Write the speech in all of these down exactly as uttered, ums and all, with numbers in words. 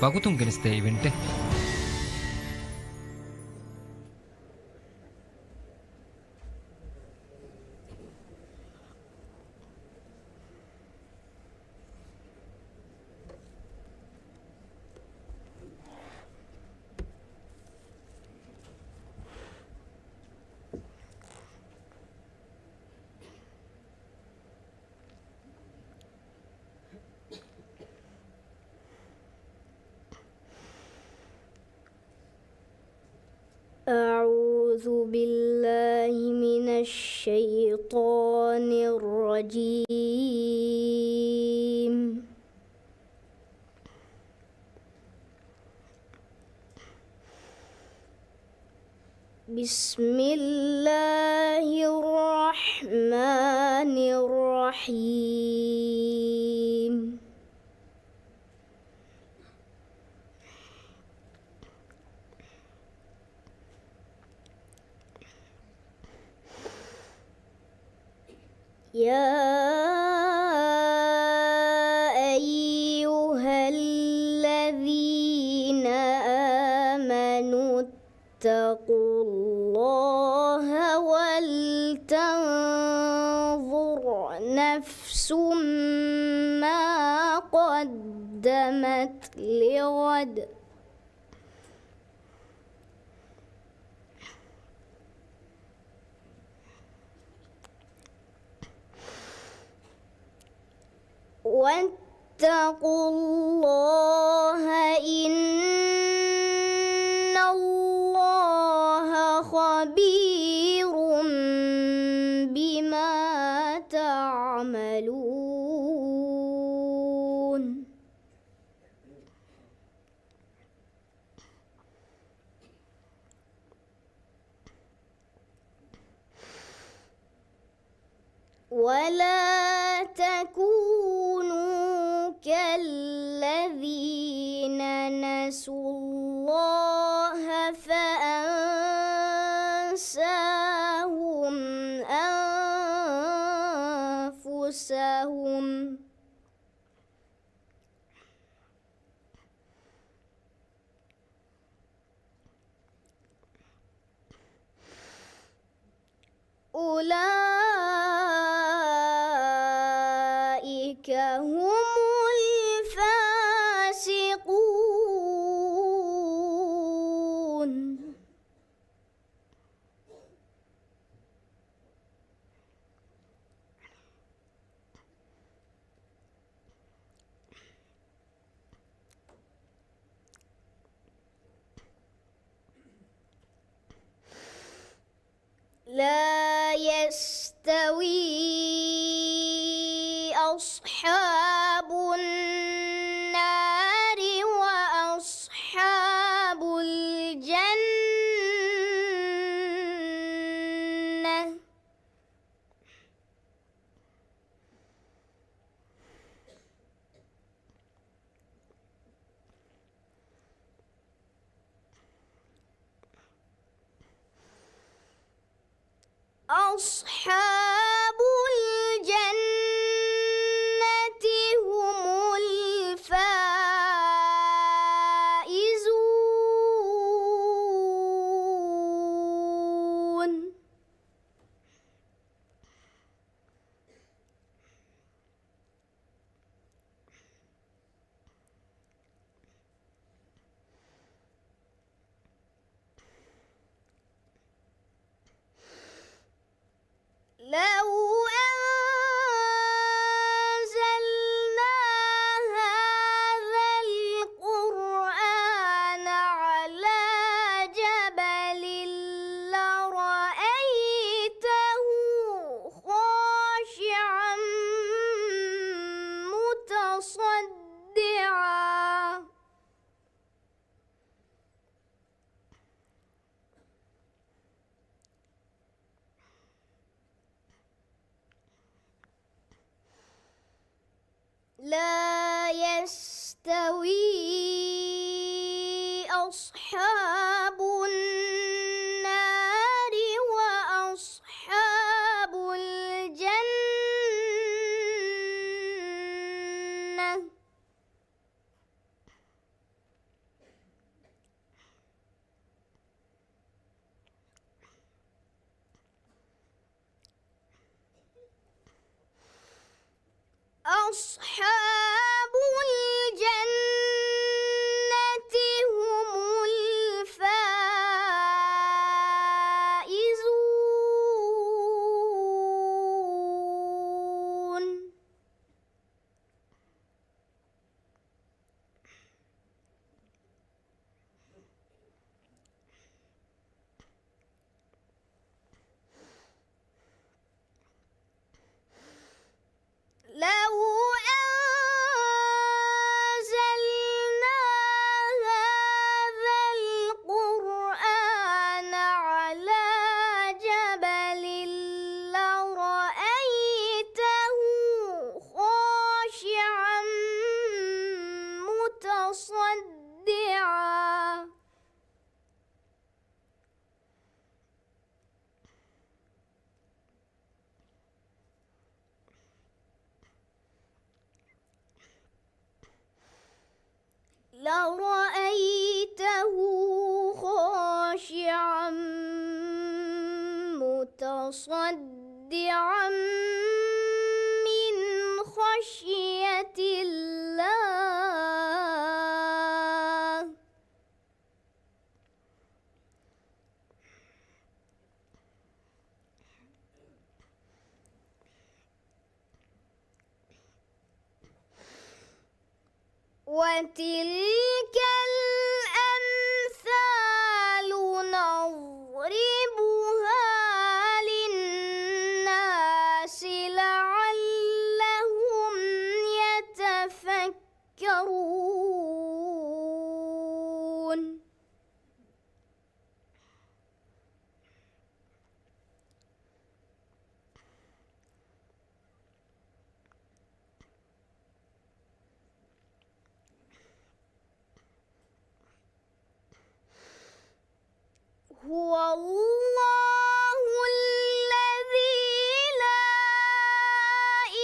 ވަގުތުން ގެނެސްދޭ އިވެންޓެއް. أعوذ بالله من الشيطان الرجيم. بسم الله الرحمن الرحيم. يا أيها الذين آمنوا اتقوا الله ولتنظر نفس ما قدمت لغد. واتقوا الله إن الله خبير بما تعملون. ولا تكونوا كالذين نسوا الله فأنساهم أنفسهم. أولئك هم الفاسقون. لا يستوي أصحاب النار وأصحاب الجنة. أصحاب الجنة هم الفائزون. لو أنزلنا هذا القرآن على جبل لرأيته خاشعا متصدعا. لا يستوي أصحاب النار وأصحاب الجنة. أصحاب الجنة هم الفائزون. لو أنزلنا هذا القرآن على جبل لرأيته خاشعا متصدعا. لرأيته خاشعا متصدعا من خشية الله. وتلك الأمثال نضربها للناس لعلهم يتفكرون. هو الله الذي لا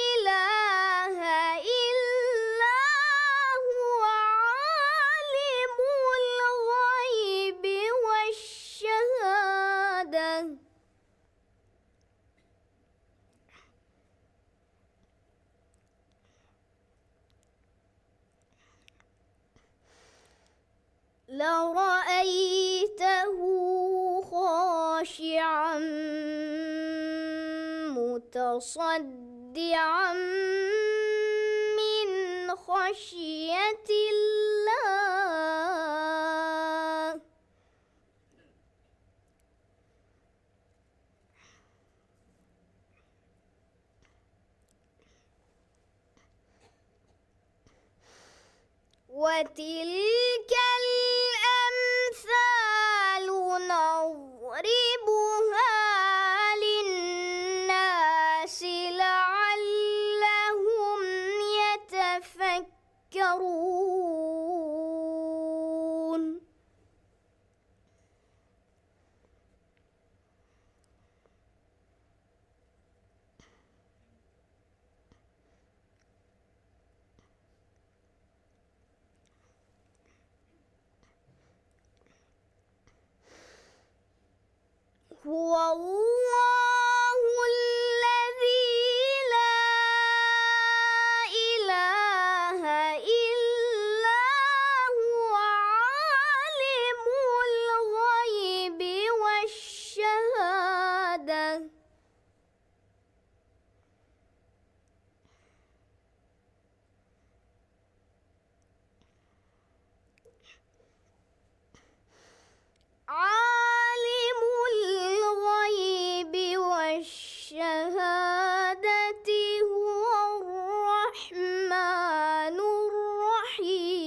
إله إلا هو عالم الغيب والشهادة. لرأيته خاشعا متصدعا من خشية الله. وتلك الأمثال نضربها للناس لعلهم يتفكرون. هو الله الذي لا إله إلا هو عالم الغيب والشهادة. عالم الغيب والشهادة هو الرحمن الرحيم.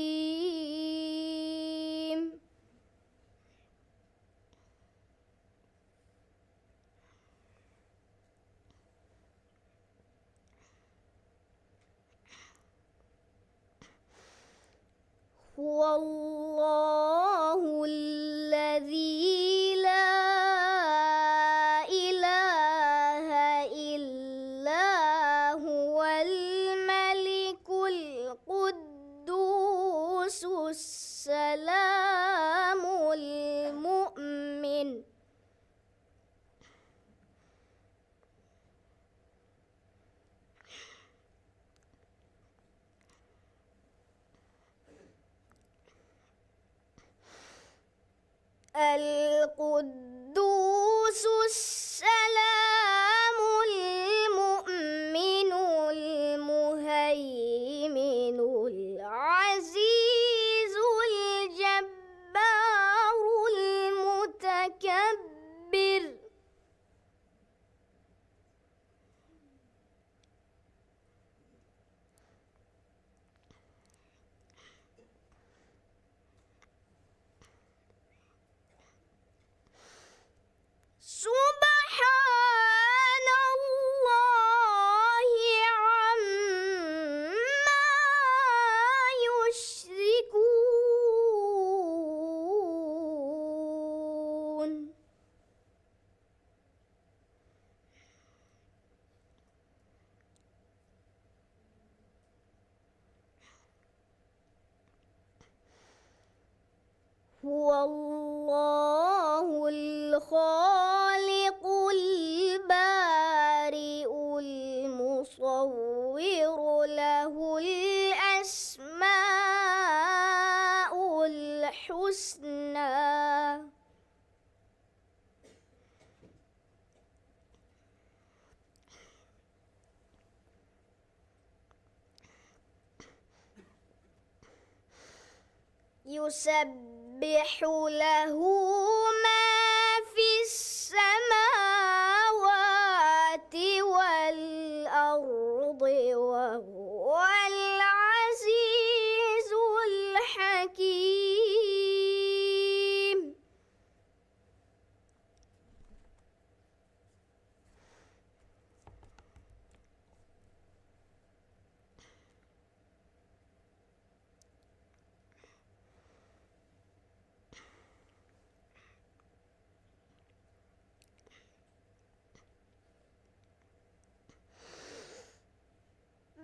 هو الله الذي لا إله إلا هو الملك القدوس السلام المؤمن. القدوس السلام المؤمن المهيمن العزيز الجبار المتكبر. سبحان الله عما يشركون. هو الله الخالق البارئ المصور، له الأسماء الحسنى. يسبح له ما في السماوات والأرض وهو العزيز الحكيم.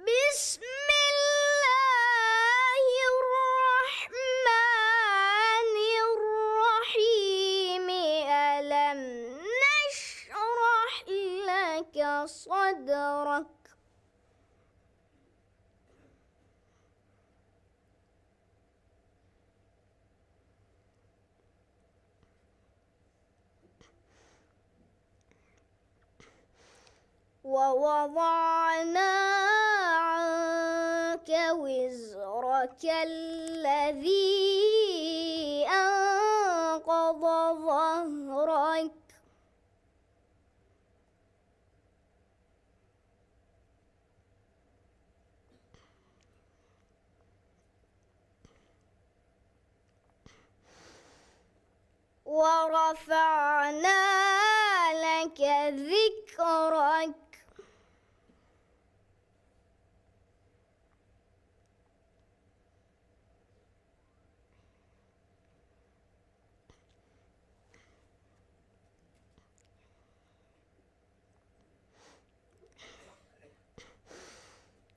بسم الله الرحمن الرحيم. ألم نشرح لك صدرك. ووضعنا عنك وزرك الذي أنقض ظهرك. ورفعنا لك ذكرك.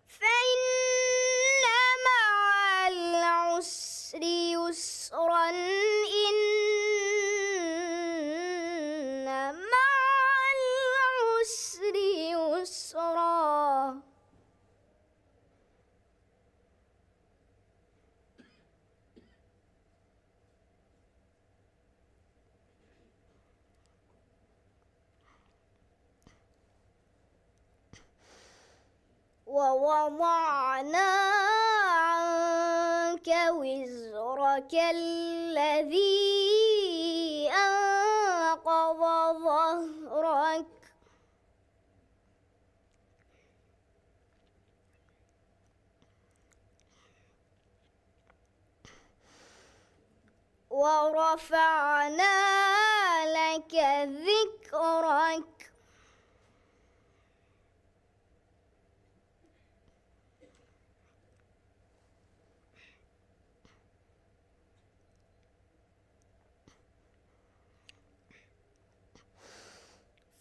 فإن مع العسر يسرا، إن مع العسر يسرا. ووضعنا عنك وزرك الذي أنقض ظهرك. ورفعنا لك ذكرك.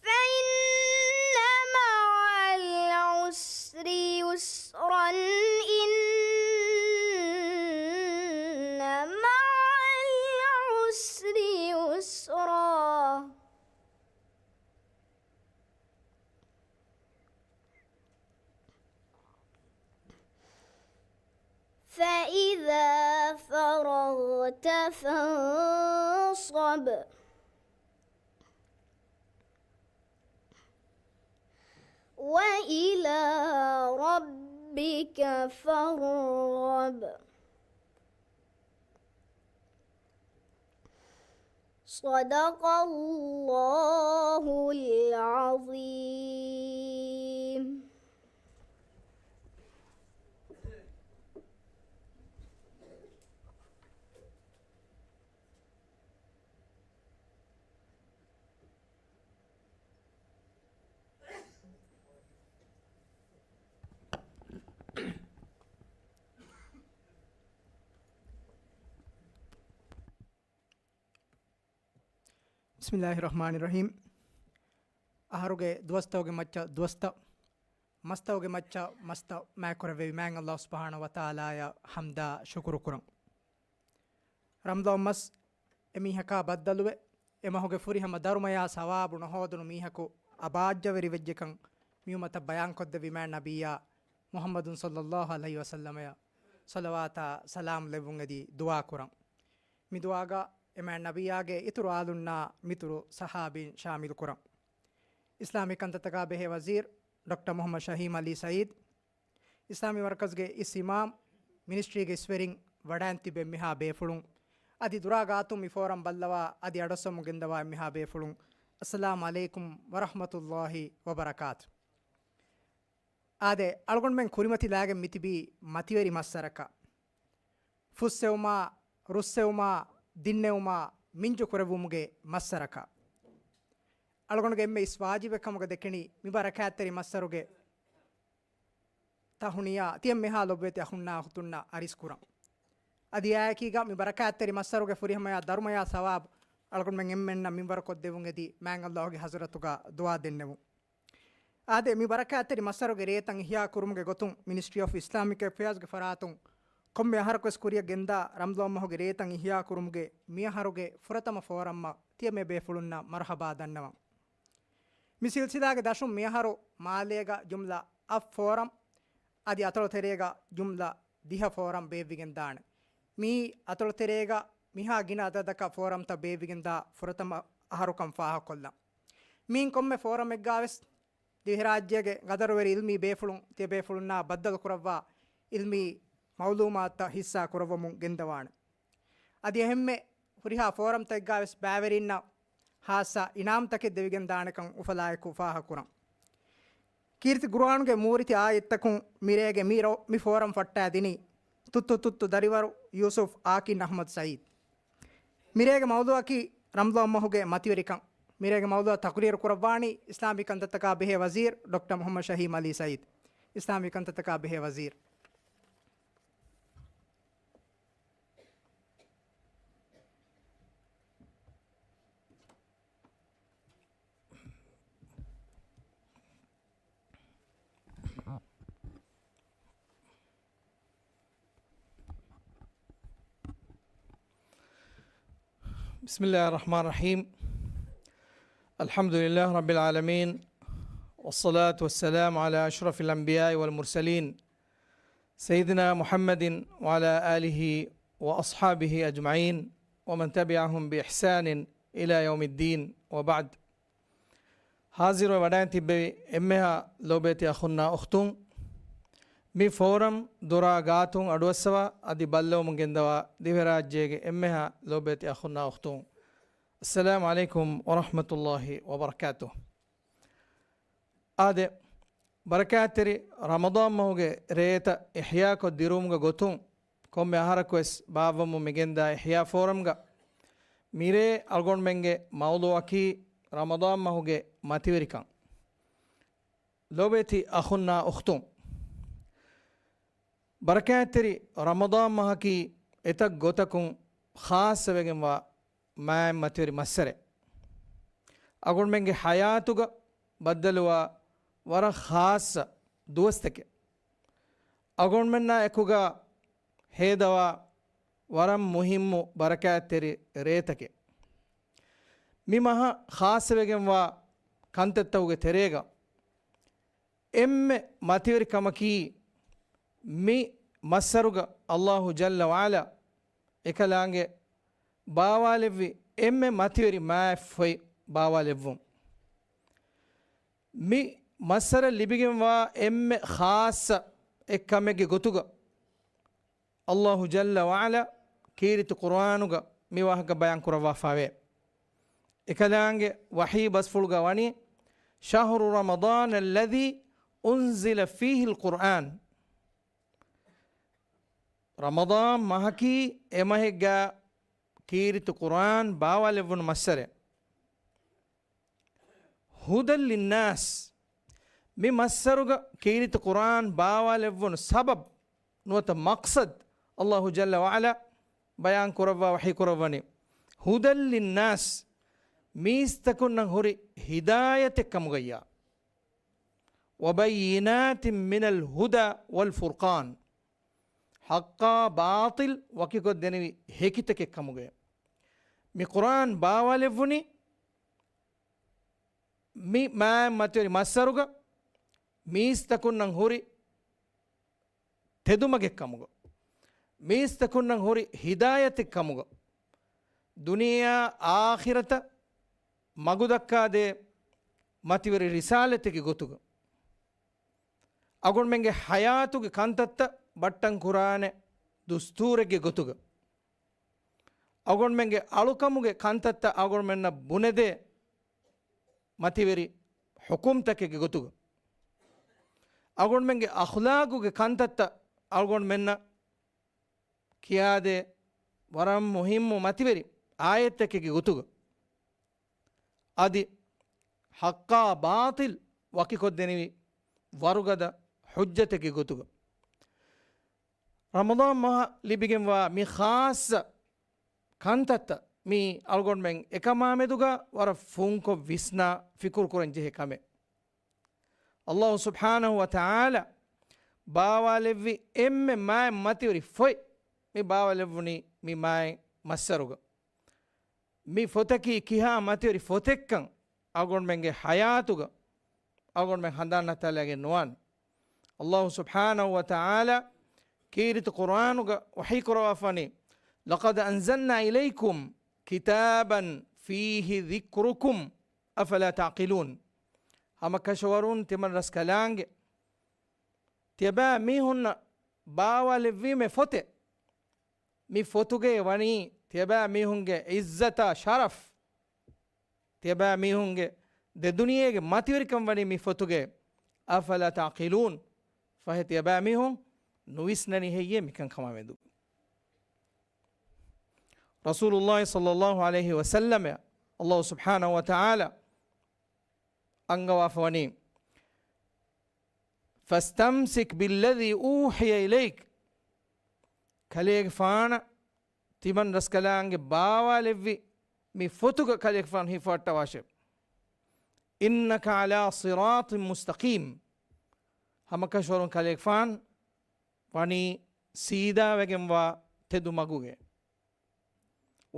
فإن مع العسر يسرا، إن مع العسر يسرا. فإذا فرغت فانصب. وَاصْطَبْ. وَإِلَىٰ رَبِّكَ فَارْغَب. صَدَقَ اللَّهُ الْعَظِيمُ. بسم الله الرحمن الرحيم. އަހަރުގެ ދުވަސްތަކުގެ މައްޗަށް ދުވަސްތައް، މަސްތަކުގެ މައްޗަށް މަސްތައް މާތްކުރެއްވެވި މާތް ﷲ ސުބްޙާނަހޫ ވަތަޢާލާއަށް ޙަމްދާ ޝުކުރު ކުރަން. ރަމަޟާން މަސް އެމީހަކާ ބައްދަލުވެ، އެ މަހުގެ ފުރިހަމަ ދަރުމަޔާ ސަވާބު ނުހޯދުނު މީހަކު އަބާއްޖަވެރިވެއްޖެކަން މިއުއްމަތަށް ބަޔާންކޮށްދެއްވި މާތް ނަބިއްޔާ މުޙައްމަދު ޞައްލައްލާހު ޢަލައިހި ވަސައްލަމަޔަށް ޞަލަވާތާ ސަލާމް ލެއްވުން އެދި ދުޢާ ކުރަން. މި ދުޢާގަ އެ މާތް ނަބިއްޔާގެ އިތުރު އާލުންނާ މިތުރު ޞަޙާބީން ޝާމިލު ކުރަން. އިސްލާމީ ކަންތައްތަކާ ބެހޭ ވަޒީރު ޑޮކްޓަރ މުޙައްމަދު ޝަހީމް ޢަލީ ސަޢީދު، އިސްލާމީ މަރުކަޒުގެ އިސް އިމާމް، މިނިސްޓްރީގެ އިސްވެރިން، ވަޑައިން ތިބި އެންމެހާ ބޭފުޅުން، އަދި ދުރާ ގާތުން މި ފޯރަމް ބައްލަވާ އަދި އަޑުއައްސަމުން ގެންދަވާ އެންމެހާ ބޭފުޅުން، އައްސަލާމު ޢަލައިކުމް ވަރަޙްމަތުﷲ ވަބަރަކާތު. އާދެ، އަޅުގަނޑުމެން ކުރިމަތިލާގެން މިތިބީ މަތިވެރި މައްސަރަކަށް. ފުއްސެވުމާ، ރުއްސެވުމާ، ދިންނެވުމާ، މިންޖު ކުރެއްވުމުގެ މައްސަރަކަށް. އަޅުގަނޑުގެ އެންމެ އިސް ވާޖިބެއް ކަމުގަ ދެކެނީ މި ބަރަކާތްތެރި މައްސަރުގެ ތަހުނިޔާ ތިޔަ އެންމެހާ ލޮބުވެތި އަޚުންނާ އުޚްތުންނަށް އަރިސްކުރަން. އަދި އެއާއެކީގަ މި ބަރަކާތްތެރި މައްސަރުގެ ފުރިހަމަޔާ ދަރުމަޔާ ސަވާބު އަޅުގަނޑުމެން އެންމެންނަށް މިންވަރުކޮށްދެވުން އެދި މާތް ﷲ ގެ ޙަޟްރަތުގަ ދުޢާ ދެންނެވުން. އާދެ، މި ބަރަކާތްތެރި މައްސަރުގެ ރޭތައް އިޙްޔާ ކުރުމުގެ ގޮތުން މިނިސްޓްރީ އޮފް އިސްލާމިކް އެފެއާޒްގެ ފަރާތުން ކޮންމެ އަހަރަކުވެސް ކުރިއަށް ގެންދާ ރަމަޟާން މަހުގެ ރޭތައް އިޙްޔާ ކުރުމުގެ މިއަހަރުގެ ފުރަތަމަ ފޯރަމަށް ތިޔަ މޭ ބޭފުޅުންނަށް މަރުޙަބާ ދަންނަވަން. މި ސިލްސިލާގެ ދަށުން މިއަހަރު މާލޭގަ ޖުމްލަ އަށް ފޯރަމް، އަދި އަތޮޅު ތެރޭގަ ޖުމްލަ ދިހަ ފޯރަމް ބޭއްވިގެން ދާނެ. މިއީ އަތޮޅު ތެރޭގަ މިހާ ގިނަ އަދަދަކަށް ފޯރަމްތައް ބޭއްވިގެންދާ ފުރަތަމަ އަހަރުކަން ފާހަގަކޮށްލަން. މިއިން ކޮންމެ ފޯރަމެއްގަވެސް ދިވެހިރާއްޖޭގެ ގަދަރުވެރި އިލްމީ ބޭފުޅުން ތިޔަބޭފުޅުންނާ ބައްދަލުކުރައްވާ އިލްމީ މައުލޫމާތުތައް ހިއްސާ ކުރައްވަމުން ގެންދަވާނެ. އަދި އެހެންމެ ހުރިހާ ފޯރަމްތަކެއްގަވެސް ބައިވެރިންނަށް ހާއްސަ އިނާމްތަކެއް ދެވިގެން ދާނެކަން އުފަލާއެކު ފާހަގަކުރަން. ކީރިތި ގުރުއާނުގެ މޫރިތި އާޔަތްތަކުން މިރޭގެ މި ރޯ-، މި ފޯރަމް ފައްޓާދިނީ ތުއްތު ތުއްތު ދަރިވަރު ޔޫސުފް އާކިން އަޙްމަދު ސަޢީދު. މިރޭގެ މައުޟޫޢަކީ ރަމަޟާން މަހުގެ މަތިވެރިކަން. މިރޭގެ މައުޟޫޢަށް ތަޤުރީރު ކުރައްވާނީ އިސްލާމީ ކަންތައްތަކާ ބެހޭ ވަޒީރު ޑޮކްޓަރ މުޙައްމަދު ޝަހީމް ޢަލީ ސަޢީދު. އިސްލާމީ ކަންތައްތަކާ ބެހޭ ވަޒީރު. بسم الله الرحمن الرحيم. الحمد لله رب العالمين. والصلاة والسلام على أشرف الأنبياء والمرسلين. سيدنا محمد وعلى آله وأصحابه أجمعين ومن تبعهم بإحسان إلى يوم الدين وبعد. ހާޒިރުވެ ވަޑައިން ތިއްބެވި އެންމެހާ ލޯބިވެތި އަޚުންނާ އުޚްތުން، މި ފޯރަމް ދޮރާ ގާތުން އަޑުއައްސަވާ އަދި ބައްލަވަމުން ގެންދަވާ ދިވެހިރާއްޖޭގެ އެންމެހާ ލޯބިވެތި އަޚުންނާ އުޚްތުން، އައްސަލާމު ޢަލައިކުމް ވަރަޙްމަތުﷲ ވަބަރަކާތުހު. އާދެ، ބަރަކާތްތެރި ރަމަޟާން މަހުގެ ރޭތައް އިޙްޔާކޮށް ދިރުވުމުގެ ގޮތުން، ކޮންމެ އަހަރަކުވެސް ބާއްވަމުން މިގެންދާ އިޙްޔާ ފޯރަމްގަ މިރޭ އަޅުގަނޑުމެންގެ މައުޟޫޢަކީ ރަމަޟާން މަހުގެ މަތިވެރިކަން. ލޯބިވެތި އަޚުންނާ އުޚްތުން، ބަރަކާތްތެރި ރަމަޟާން މަހަކީ އެތައް ގޮތަކުން ޚާއްޞަވެގެންވާ މާތް މަތިވެރި މައްސަރެއް. އަޅުގަނޑުމެންގެ ޙަޔާތުގަ ބައްދަލުވާ ވަރަށް ޚާއްޞަ ދުވަސްތަކެއް. އަޅުގަނޑުމެންނާ އެކުގަ ހޭދަވާ ވަރަށް މުހިއްމު ބަރަކާތްތެރި ރޭތަކެއް. މި މަހަށް ޚާއްޞަވެގެންވާ ކަންތައްތަކުގެ ތެރޭގަ އެންމެ މަތިވެރި ކަމަކީ، މި މައްސަރުގަ ﷲ ޖައްލަ ވަޢަލާ އެކަލާނގެ ބާވާލެއްވި އެންމެ މަތިވެރި މާތް ފޮތް ބާވާލެއްވުން. މި މައްސަރަ ލިބިގެންވާ އެންމެ ޚާއްޞަ އެއްކަމެއްގެ ގޮތުގަ، އައްލާހު ޖައްލަ ވަޢަލާ ކީރިތި ޤުރުއާނުގަ މި ވާހަކަ ބަޔާން ކުރައްވާފައިވޭ. އެކަލާނގެ ވަޙީ ބަސްފުޅުގަ ވަނީ، شهر رمضان الذي أنزل فيه القرآن. ރަމަޟާން މަހަކީ އެމަހެއްގަ ކީރިތި ޤުރުއާން ބާވާލެއްވުނު މައްސަރެއް. هدى للناس، މި މައްސަރުގަ ކީރިތި ޤުރުއާން ބާވާލެއްވުނު ސަބަބް ނުވަތަ މަޤްޞަދް އައްލާހު ޖައްލަ ވަޢަލާ ބަޔާން ކުރައްވާ ވަޙީ ކުރައްވަނީ، هدى للناس، މީސްތަކުންނަށް ހުރި ހިދާޔަތެއް ކަމުގައްޔާ. وبينات من الهدى والفرقان، ޙައްޤާ ބާޠިލް ވަކިކޮށްދެނިވި ހެކިތަކެއް ކަމުގައި. މި ޤުރުއާން ބާވާލެއްވުނީ މި މާތް މަތިވެރި މައްސަރުގަ މީސްތަކުންނަށް ހުރި ތެދުމަގެއް ކަމުގަ، މީސްތަކުންނަށް ހުރި ހިދާޔަތެއް ކަމުގަ، ދުނިޔެއާ އާޚިރަތަށް މަގުދައްކާދޭ މަތިވެރި ރިސާލަތެއްގެ ގޮތުގަ، އަޅުގަނޑުމެންގެ ޙަޔާތުގެ ކަންތައްތައް ބައްޓަން ކުރާނެ ދުސްތޫރެއްގެ ގޮތުގަ، އަޅުގަނޑުމެންގެ އަޅުކަމުގެ ކަންތައްތައް އަޅުގަނޑުމެންނަށް ބުނެދޭ މަތިވެރި ޙުކުމްތަކެއްގެ ގޮތުގަ، އަޅުގަނޑުމެންގެ އަޚްލާގުގެ ކަންތައްތައް އަޅުގަނޑުމެންނަށް ކިޔާދޭ ވަރަށް މުހިއްމު މަތިވެރި އާޔަތްތަކެއްގެ ގޮތުގަ، އަދި ޙައްޤާ ބާޠިލް ވަކިކޮށްދެނިވި ވަރުގަދަ ޙުއްޖަތެއްގެ ގޮތުގަ. ރަމަޟާން މަހަށް ލިބިގެންވާ މި ޚާއްޞަ ކަންތައްތައް މީ އަޅުގަނޑުމެން އެކަމާމެދުގަ ވަރަށް ފުންކޮށް ވިސްނާ ފިކުރު ކުރަން ޖެހޭ ކަމެއް. އައްލާހު ސުބްޙާނަހު ވަ ތަޢާލާ ބާވާލެއްވި އެންމެ މާތް މަތިވެރި ފޮތް މި ބާވާލެއްވުނީ މި މާތް މައްސަރުގަ. މި ފޮތަކީ ކިހާ މަތިވެރި ފޮތެއްކަން އަޅުގަނޑުމެންގެ ޙަޔާތުގަ އަޅުގަނޑުމެން ހަނދާން ނައްތާލައިގެން ނުވާން. އައްލާހު ސުބްޙާނަހު ވަ ތަޢާލާ ކީރިތި ޤުރުއާނުގަ ވަޙީ ކުރައްވާފަނީ، لقد أنزلنا إليكم كتابا فيه ذكركم أفلا تعقلون. ހަމަކަށަވަރުން ތިމަން ރަސްކަލާނގެ ތިޔަބައިމީހުންނަށް ބާވާލެއްވީމެ ފޮތެއް. މި ފޮތުގައި ވަނީ ތިޔަބައިމީހުންގެ ޢިއްޒަތާ ޝަރަފް، ތިޔަބައިމީހުންގެ ދެދުނިޔޭގެ މަތިވެރިކަން ވަނީ މި ފޮތުގައި. أفلا تعقلون، ފަހެ ތިޔަބައިމީހުން ނުވިސްނަނީ ހެއްޔޭ މިކަންކަމާމެދު؟ ރަސޫލުﷲ ޞައްލަﷲ ޢަލައިހި ވަސައްލަމަ އައްލާހު ސުބްޙާނަހު ވަ ތަޢާލާ އަންގަވާފަވަނީ، فاستمسك بالذي أوحي إليك. ކަލޭގެފާނަށް ތިމަން ރަސްކަލާނގެ ބާވާލެއްވި މި ފޮތުގަ ކަލޭގެފާނު ހިފަވައްޓަވާށޭ. إنك على صراط مستقيم. ހަމަކަށަވަރުން ކަލޭގެފާނު ވަނީ ސީދާވެގެންވާ ތެދު މަގުގައި.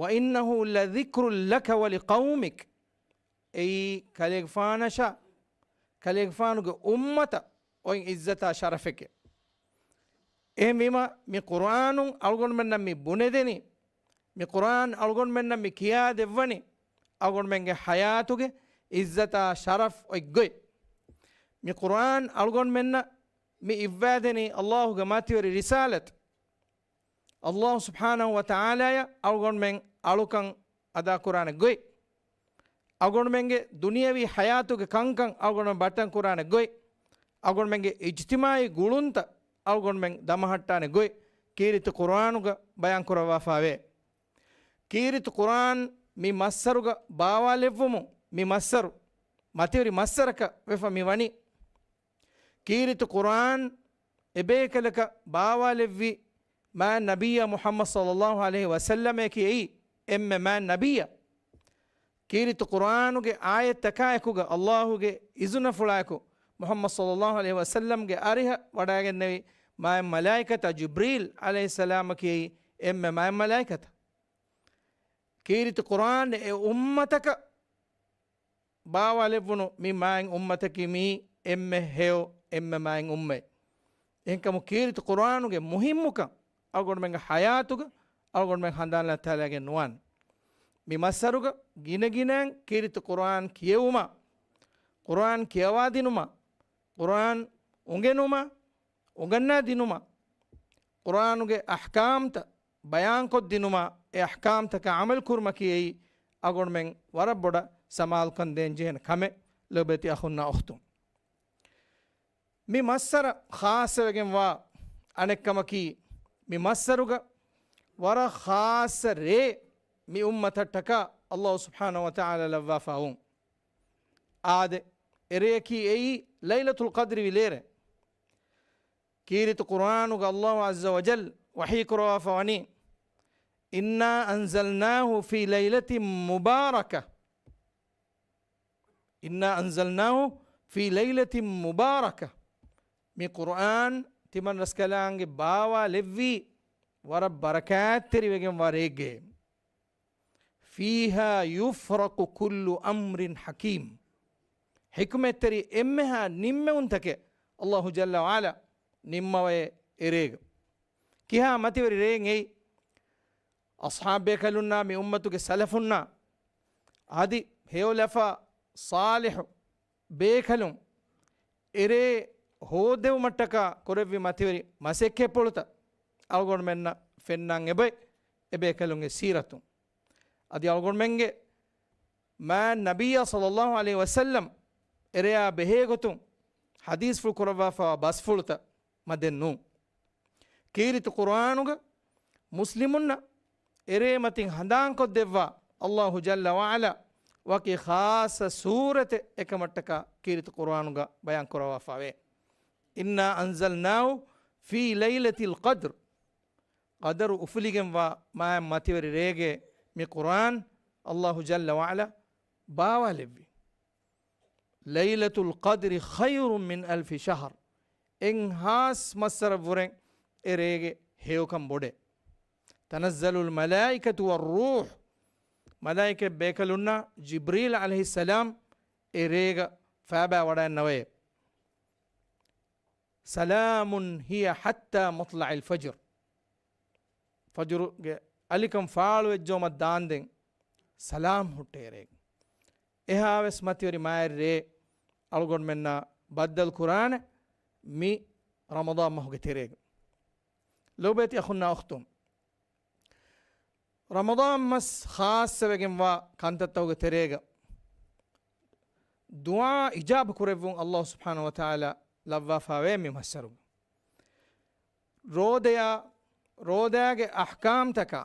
وإنه لذكر لك ولقومك. އެއީ ކަލޭގެފާނަށާ ކަލޭގެފާނުގެ އުއްމަތަށް އޮތް ޢިއްޒަތާ ޝަރަފެކޭ. އެހެންވީމަ، މި ޤުރުއާނުން އަޅުގަނޑުމެންނަށް މި ބުނެދެނީ، މި ޤުރުއާން އަޅުގަނޑުމެންނަށް މި ކިޔާދެއްވަނީ، އަޅުގަނޑުމެންގެ ޙަޔާތުގެ ޢިއްޒަތާ ޝަރަފް އޮތް ގޮތް. މި ޤުރުއާން އަޅުގަނޑުމެންނަށް މި އިއްވާދެނީ އައްލާހުގެ މަތިވެރި ރިސާލަތް. އައްލާހު ސުބްޙާނަހު ވަ ތަޢާލާޔަށް އަޅުގަނޑުމެން އަޅުކަން އަދާކުރާނެ ގޮތް، އަޅުގަނޑުމެންގެ ދުނިޔަވީ ޙަޔާތުގެ ކަންކަން އަޅުގަނޑުމެން ބައްޓަން ކުރާނެ ގޮތް، އަޅުގަނޑުމެންގެ އިޖްތިމާޢީ ގުޅުންތައް އަޅުގަނޑުމެން ދަމަހައްޓާނެ ގޮތް ކީރިތި ޤުރުއާނުގަ ބަޔާން ކުރައްވާފައިވޭ. ކީރިތި ޤުރުއާން މި މައްސަރުގަ ބާވާލެއްވުމުން މި މައްސަރު މަތިވެރި މައްސަރަކަށް ވެފަ މި ވަނީ. ކީރިތި ޤުރުއާން އެބޭކަލަކަށް ބާވާލެއްވި މާތް ނަބިއްޔާ މުޙައްމަދު ޞައްލަﷲ ޢަލައިހި ވަސައްލަމަކީ އެއީ އެންމެ މާތް ނަބިއްޔާ. ކީރިތި ޤުރުއާނުގެ އާޔަތްތަކާއެކުގަ އައްލާހުގެ އިޒުނަފުޅާއެކު މުޙައްމަދު ޞައްލަﷲ ޢަލައިހި ވަސައްލަމްގެ އަރިހަށް ވަޑައިގެންނެވި މާތް މަލާއިކަތާ ޖިބްރީލް ޢަލައިހިއްސަލާމަކީ އެންމެ މާތް މަލާއިކަތެއް. ކީރިތި ޤުރުއާން އެ އުއްމަތަކަށް ބާވާލެއްވުނު މި މާތް އުއްމަތަކީ މީ އެންމެ ހެޔޮ އެންމެ މާތް އުއްމަތް. އެހެންކަމުން ކީރިތި ޤުރުއާނުގެ މުހިއްމުކަން އަޅުގަނޑުމެންގެ ޙަޔާތުގަ އަޅުގަނޑުމެން ހަނދާން ނައްތާލައިގެން ނުވާން. މި މައްސަރުގަ ގިނަގިނައިން ކީރިތި ޤުރުއާން ކިޔެވުމާ، ޤުރުއާން ކިޔަވާދިނުމާ، ޤުރުއާން އުނގެނުމާ، އުނގަންނާދިނުމާ، ޤުރުއާނުގެ އަޙްކާމްތައް ބަޔާންކޮށްދިނުމާ، އެ އަޙްކާމްތަކަށް ޢަމަލުކުރުމަކީ އެއީ އަޅުގަނޑުމެން ވަރަށް ބޮޑަށް ސަމާލުކަން ދޭންޖެހޭނެ ކަމެއް. ލޮބުވެތި އަޚުންނާ އުޚްތުން، މި މައްސަރަށް ޚާއްޞަވެގެންވާ އަނެއްކަމަކީ، މި މައްސަރުގަ ވަރަށް ޚާއްޞަ ރޭ މި އުއްމަތަށްޓަކާ ﷲ ސުބްޙާނަހޫ ވަތަޢާލާ ލައްވާފަ ވުން. އާދެ، އެރެއަކީ އެއީ ލައިލަތުލް ޤަދްރި ވިލޭރޭ. ކީރިތި ޤުރުއާނުގަ ﷲ ޢައްޒަ ވަޖައްލަ ވަޙީ ކުރައްވާފަ ވަނީ، "إنا أنزلناه في ليلة مباركة." "إنا أنزلناه في ليلة مباركة." މި ޤުރުއާން ތިމަން ރަސްކަލާނގެ ބާވާލެއްވީ ވަރަށް ބަރަކާތްތެރިވެގެންވާ ރެއެއްގައޭ. "فيها يفرق كل أمر حكيم." ޙިކުމަތްތެރި އެންމެހާ ނިންމެވުންތަކެއް ﷲ ޖައްލަ ވަޢަލާ ނިންމަވައޭ އެރޭގަ. ކިހާ މަތިވެރި ރެއެއް އެއީ؟ އަޞްޙާބު ބޭކަލުންނާ މި އުއްމަތުގެ ސަލަފުންނާ އަދި ހެޔޮލަފާ ޞާލިޙު ބޭކަލުން އެރޭ ހޯދެވުމަށްޓަކާ ކުރެއްވި މަތިވެރި މަސައްކަތްޕުޅުތައް އަޅުގަނޑުމެންނަށް ފެންނަން އެބައި އެބޭކަލުންގެ ސީރަތުން. އަދި އަޅުގަނޑުމެންގެ މާތް ނަބިއްޔާ ޞައްލައްލާހު ޢަލައިހި ވަސައްލަމް އެރެއާ ބެހޭގޮތުން ޙަދީޘްފުޅު ކުރައްވާފަވާ ބަސްފުޅުތައް މަދެއް ނޫން. ކީރިތި ޤުރުއާނުގަ މުސްލިމުންނަށް އެރޭ މަތިން ހަނދާންކޮށްދެއްވާ ﷲ ޖައްލަ ވަޢަލާ ވަކި ޚާއްޞަ ސޫރަތެއް އެކަމަށްޓަކާ ކީރިތި ޤުރުއާނުގަ ބަޔާން ކުރައްވާފަވޭ. "إنا أنزلناه في ليلة القدر." ޤަދަރު އުފުލިގެންވާ މާތް މަތިވެރި ރޭގެ މި ޤުރުއާން ﷲ ޖައްލަ ވަޢަލާ ބާވާލެއްވި. "ليلة القدر خير من ألف شهر." އެއްހާސް މައްސަރަށްވުރެން އެ ރޭގެ ހެޔޮކަން ބޮޑޭ. "تنزل الملائكة والروح." މަލާއިކަތް ބޭކަލުންނާ ޖިބްރީލް ޢަލައިހިއްސަލާމް އެ ރޭގަ ފައިބާ ވަޑައިންނަވައޭ. "سلام هي حتى مطلع الفجر." ފަޖުރުގެ އަލިކަން ފާޅުވެއްޖައުމަށް ދާންދެން ސަލާމް ހުއްޓޭ ރޭގެ. އެހާވެސް މަތިވެރި މާތް ރޭ އަޅުގަނޑުމެންނާ ބައްދަލު ކުރާނެ މި ރަމަޟާން މަހުގެ ތެރޭގަ. ލޮބުވެތި އަޚުންނާ އުޚްތުން، ރަމަޟާން މަސް ޚާއްޞަވެގެންވާ ކަންތައްތަކުގެ ތެރޭގަ ދުޢާ އިޖާބަ ކުރެއްވުން ﷲ ސުބްޙާނަހޫ ވަތަޢާލާ ލައްވާފަވޭ މި މައްސަރުގަ. ރޯދަޔާ، ރޯދާގެ އަޙްކާމްތަކާ،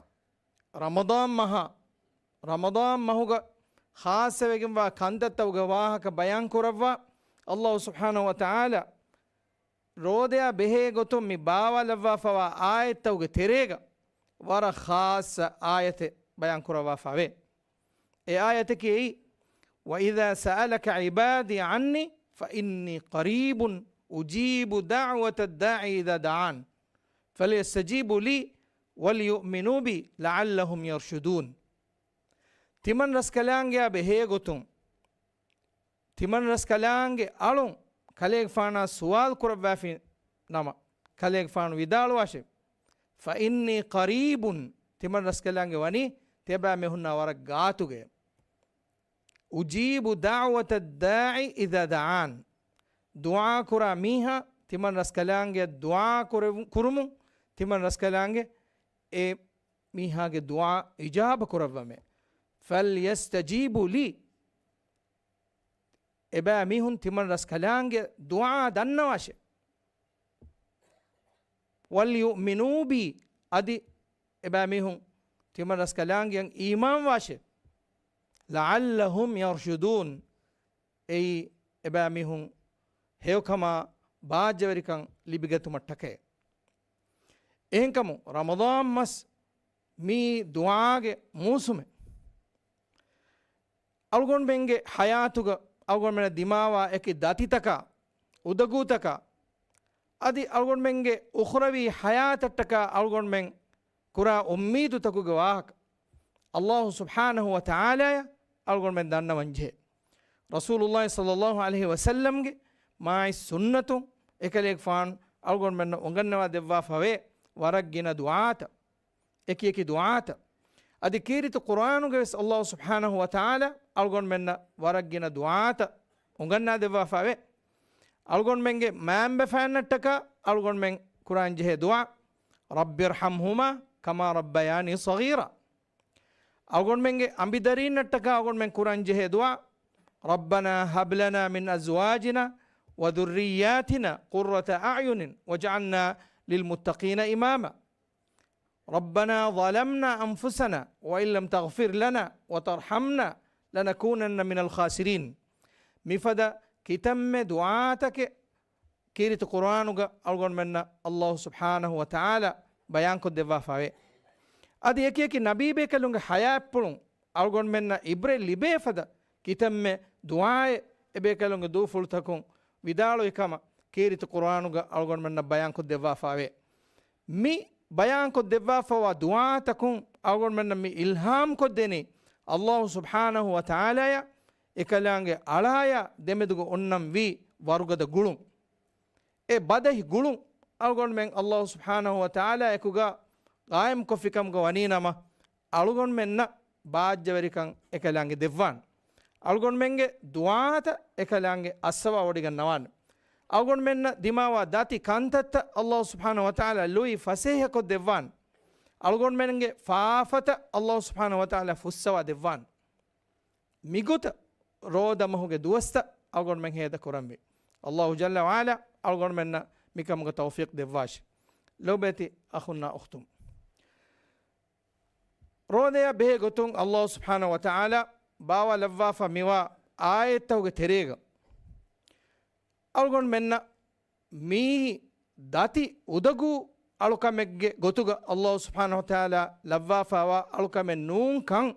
ރަމަޟާން މަހާ، ރަމަޟާން މަހުގަ ޚާއްޞަވެގެންވާ ކަންތައްތަކުގެ ވާހަކަ ބަޔާން ކުރައްވާ، ﷲ ސުބްޙާނަހޫ ވަތަޢާލާ ރޯދަޔާ ބެހޭ ގޮތުން މި ބާވާލައްވާފަވާ އާޔަތްތަކުގެ ތެރޭގަ ވަރަށް ޚާއްޞަ އާޔަތެއް ބަޔާން ކުރައްވާފަވޭ. އެ އާޔަތަކީ، "وإذا سألك عبادي عني فإني قريب أجيب دعوة الداع إذا دعان فليستجيبوا لي وليؤمنوا بي لعلهم يرشدون." ތިމަން ރަސްކަލާނގެޔާ ބެހޭ ގޮތުން، ތިމަން ރަސްކަލާނގެ އަޅުން ކަލޭގެފާނާ ސުވާލު ކުރައްވާފި ނަމަ، ކަލޭގެފާނު ވިދާޅުވާށެވެ! "فإني قريب." ތިމަން ރަސްކަލާނގެ ވަނީ ތިޔަބައިމީހުންނާ ވަރަށް ގާތުގައެވެ. "أجيب دعوة الداع إذا دعان." ދުޢާ ކުރާ މީހާ ތިމަން ރަސްކަލާނގެ ދުޢާ ކުރެވު-، ކުރުމުން ތިމަން ރަސްކަލާނގެ އެ މީހާގެ ދުޢާ އިޖާބަ ކުރައްވަމެ. "فليستجيبوا لي." އެބައިމީހުން ތިމަން ރަސްކަލާނގެ ދުޢާ ދަންނަވާށެ. "وليؤمنوا بي." އަދި އެބައިމީހުން ތިމަން ރަސްކަލާނގެއަށް އީމާންވާށެ. "لعلهم يرشدون." އެއީ އެބައިމީހުން ހެޔޮކަމާ ބާއްޖަވެރިކަން ލިބިގަތުމަށްޓަކައެ. އެހެންކަމުން ރަމަޟާން މަސް މީ ދުޢާގެ މޫސުމެއް. އަޅުގަނޑުމެންގެ ޙަޔާތުގަ އަޅުގަނޑުމެންނަށް ދިމާވާ އެކި ދަތިތަކާ، އުދަގޫތަކާ، އަދި އަޅުގަނޑުމެންގެ އުޚްރަވީ ޙަޔާތަށްޓަކާ އަޅުގަނޑުމެން ކުރާ އުއްމީދުތަކުގެ ވާހަކަ، ﷲ ސުބްޙާނަހޫ ވަތަޢާލާޔަށް އަޅުގަނޑުމެން ދަންނަވަންޖެހޭ. ރަސޫލުﷲ ޞައްލައްލާހު ޢަލައިހި ވަސައްލަމްގެ މާތް ސުންނަތުން އެކަލޭގެފާނު އަޅުގަނޑުމެންނަށް އުނގަންނަވާ ދެއްވާފަވޭ ވަރަށް ގިނަ ދުޢާތައް. އެކި އެކި ދުޢާތައް. އަދި ކީރިތި ޤުރްއާނުގަވެސް ﷲ ސުބްޙާނަހޫ ވަތަޢާލާ އަޅުގަނޑުމެންނަށް ވަރަށް ގިނަ ދުޢާތައް އުނގަންނާދެއްވާފައެވެ. އަޅުގަނޑުމެންގެ މައިންބަފައިންނަށްޓަކާ އަޅުގަނޑުމެން ކުރާންޖެހޭ ދުޢާ، رب ارحمهما كما ربياني صغيرا. އަޅުގަނޑުމެންގެ އަނބިދަރީންނަށްޓަކާ އަޅުގަނޑުމެން ކުރަންޖެހޭ ދުޢާ، ربنا هب لنا من أزواجنا وذرياتنا قرة أعين واجعلنا للمتقين إماما. ربنا ظلمنا أنفسنا وإن لم تغفر لنا وترحمنا لنكونن من الخاسرين. މިފަދަ ކިތަންމެ ދުޢާތަކެއް ކީރިތި ޤުރްއާނުގަ އަޅުގަނޑުމެންނަށް ﷲ ސުބްޙާނަހޫ ވަތަޢާލާ ބަޔާންކޮށްދެއްވާފައެވެ. އަދި އެކިއެކި ނަބީބޭކަލުންގެ ޙަޔާތްޕުޅުން އަޅުގަނޑުމެންނަށް ޢިބްރަތް ލިބޭ ފަދަ ކިތަންމެ ދުޢާއެއް އެބޭކަލުންގެ ދޫފުޅުތަކުން ވިދާޅުވި ކަމަށް ކީރިތި ޤުރްއާނުގަ އަޅުގަނޑުމެންނަށް ބަޔާންކޮށްދެއްވާފައެވެ. މި ބަޔާންކޮށްދެއްވާފައިވާ ދުޢާތަކުން އަޅުގަނޑުމެންނަށް މި އިލްހާމްކޮށްދެނީ ﷲ ސުބްޙާނަހޫ ވަތަޢާލާޔާ އެކަލާނގެ އަޅާޔާ ދެމެދުގަ އޮންނަންވީ ވަރުގަދަ ގުޅުން. އެ ބަދަހި ގުޅުން އަޅުގަނޑުމެން ﷲ ސުބްޙާނަހޫ ވަތަޢާލާ އެކުގަ ޤާއިމްކޮށްފިކަމުގަ ވަނީނަމަ، އަޅުގަނޑުމެންނަށް ބާއްޖަވެރިކަން އެކަލާނގެ ދެއްވާން. އަޅުގަނޑުމެންގެ ދުޢާތައް އެކަލާނގެ އައްސަވާވޮޑިގަންނަވާން. އަޅުގަނޑުމެންނަށް ދިމާވާ ދަތި ކަންތައްތައް ﷲ ސުބްޙާނަހޫ ވަތަޢާލާ ލުއި ފަސޭހަކޮށްދެއްވާން. އަޅުގަނޑުމެންގެ ފާފަތައް ﷲ ސުބްޙާނަހޫ ވަތަޢާލާ ފުއްސަވާ ދެއްވާން. މިގޮތަށް ރޯދަ މަހުގެ ދުވަސްތައް އަޅުގަނޑުމެން ހޭދަ ކުރަންވީ. ﷲ ޖައްލަ ވަޢަލާ އަޅުގަނޑުމެންނަށް މިކަމުގެ ތައުފީޤް ދެއްވާށި. ލޯބިވެތި އަޚުންނާ އުޚްތުން. ރޯދަޔާ ބެހޭ ގޮތުން ﷲ ސުބްޙާނަހޫ ވަތަޢާލާ ބާވާލައްވާފަ މިވާ އާޔަތްތަކުގެ ތެރޭގަ އަޅުގަނޑުމެންނަށް މީ ދަތި އުދަގޫ އަޅުކަމެއްގެ ގޮތުގަ ﷲ ސުބްޙާނަހޫ ވަތަޢާލާ ލައްވާފައިވާ އަޅުކަމެއް ނޫންކަން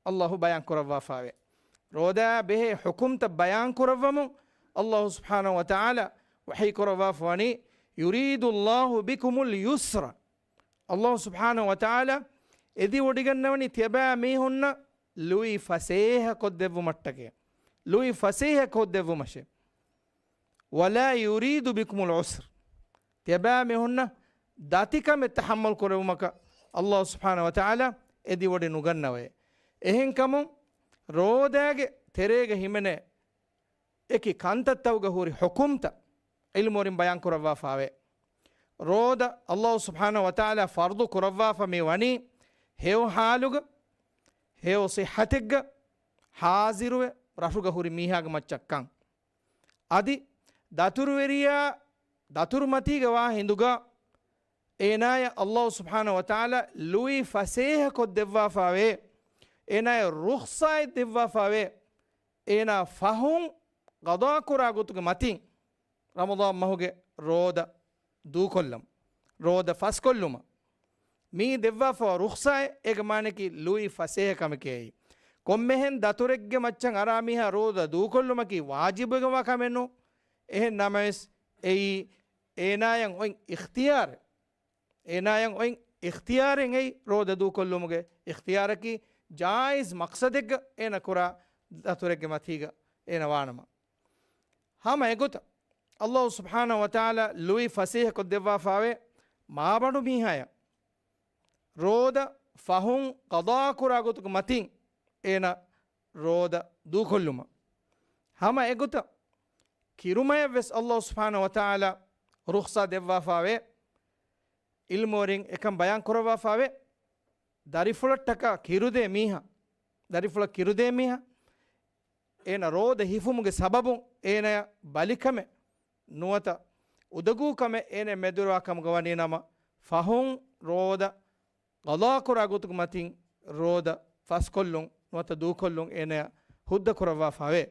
ﷲ ބަޔާން ކުރައްވާފައެވެ. ރޯދަޔާ ބެހޭ ޙުކުމްތައް ބަޔާން ކުރައްވަމުން ﷲ ސުބްޙާނަހޫ ވަތަޢާލާ ވަޙީ ކުރައްވާފަވަނީ، يريد الله بكم اليسر. ﷲ ސުބްޙާނަހޫ ވަތަޢާލާ އެދިވޮޑިގަންނަވަނީ ތިޔަބައިމީހުންނަށް ލުއި ފަސޭހަކޮށްދެއްވުމަށްޓަކައި. ލުއި ފަސޭހަކޮށްދެއްވުމަށެވެ. ولا يريد بكم العسر. ތިޔަބައިމީހުންނަށް ދަތިކަމެއް ތަޙައްމަލް ކުރެއްވުމަކަށް ﷲ ސުބްޙާނަހޫ ވަތަޢާލާ އެދިވޮޑި ނުގަންނަވައޭ. އެހެންކަމުން ރޯދައިގެ ތެރޭގަ ހިމެނޭ އެކި ކަންތައްތަކުގަ ހުރި ޙުކުމްތައް ޢިލްމުވެރިން ބަޔާން ކުރައްވާފައެވެ. ރޯދަ ﷲ ސުބްޙާނަހޫ ވަތަޢާލާ ފަރްޟު ކުރައްވާފަ މި ވަނީ ހެޔޮ ޙާލުގަ، ހެޔޮ ޞިއްޙަތެއްގަ، ޙާޟިރުވެ، ރަށުގަ ހުރި މީހާގެ މައްޗަށްކަން. އަދި ދަތުރުވެރިޔާ ދަތުރުމަތީގަ ވާ ހިނދުގަ އޭނާޔަށް ﷲ ސުބްޙާނަހޫ ވަތަޢާލާ ލުއި ފަސޭހަކޮށްދެއްވާފައެވެ. އޭނާޔަށް ރުޚްޞާއެއް ދެއްވާފައެވެ. އޭނާ ފަހުން ޤަޟާކުރާ ގޮތުގެ މަތިން ރަމަޟާން މަހުގެ ރޯދަ ދޫކޮށްލަން، ރޯދަ ފަސްކޮށްލުމަށް. މީ ދެއްވާފަ ރުޚްޞާއެއް، އޭގެ މާނައަކީ ލުއި ފަސޭހަކަމެކޭ. ކޮންމެހެން ދަތުރެއްގެ މައްޗަށް އަރާ މީހާ ރޯދަ ދޫކޮށްލުމަކީ ވާޖިބުވެގެންވާ ކަމެއް ނޫން. އެހެން ނަމަވެސް އެއީ އޭނާޔަށް އޮތް އިޚްތިޔާރެއް. އޭނާޔަށް އޮތް އިޚްތިޔާރެއް އެއީ ރޯދަ ދޫކޮށްލުމުގެ އިޚްތިޔާރަކީ، ޖާއިޒް މަޤްޞަދެއްގަ އޭނާ ކުރާ ދަތުރެއްގެ މަތީގަ އޭނާ ވާނަމަ. ހަމަ އެގޮތަށް، ﷲ ސުބްޙާނަހޫ ވަތަޢާލާ ލުއި ފަސޭހަކޮށްދެއްވާފައެވެ. މާބަނޑު މީހާޔަށް ރޯދަ ފަހުން ޤަޟާކުރާ ގޮތުގެ މަތިން އޭނާ ރޯދަ ދޫކޮށްލުމަށް. ހަމަ އެގޮތަށް، ކިރުމަޔަށްވެސް ﷲ ސުބްޙާނަހޫ ވަތަޢާލާ ރުޚްޞާ ދެއްވާފައެވެ. ޢިލްމުވެރިން އެކަން ބަޔާން ކުރައްވާފައެވެ. ދަރިފުޅަށްޓަކާ ކިރުދޭ މީހާ، ދަރިފުޅަށް ކިރުދޭ މީހާ، އޭނަ ރޯދަ ހިފުމުގެ ސަބަބުން އޭނަޔަށް ބަލިކަމެއް ނުވަތަ އުދަގޫކަމެއް އޭނަޔަށް މެދުވެރިވާ ކަމުގަ ވަނީ ނަމަ، ފަހުން ރޯދަ ޤަޟާކުރާ ގޮތުގެ މަތިން ރޯދަ ފަސްކޮށްލުން ނުވަތަ ދޫކޮށްލުން އޭނަޔަށް ހުއްދަ ކުރައްވާފައެވެ.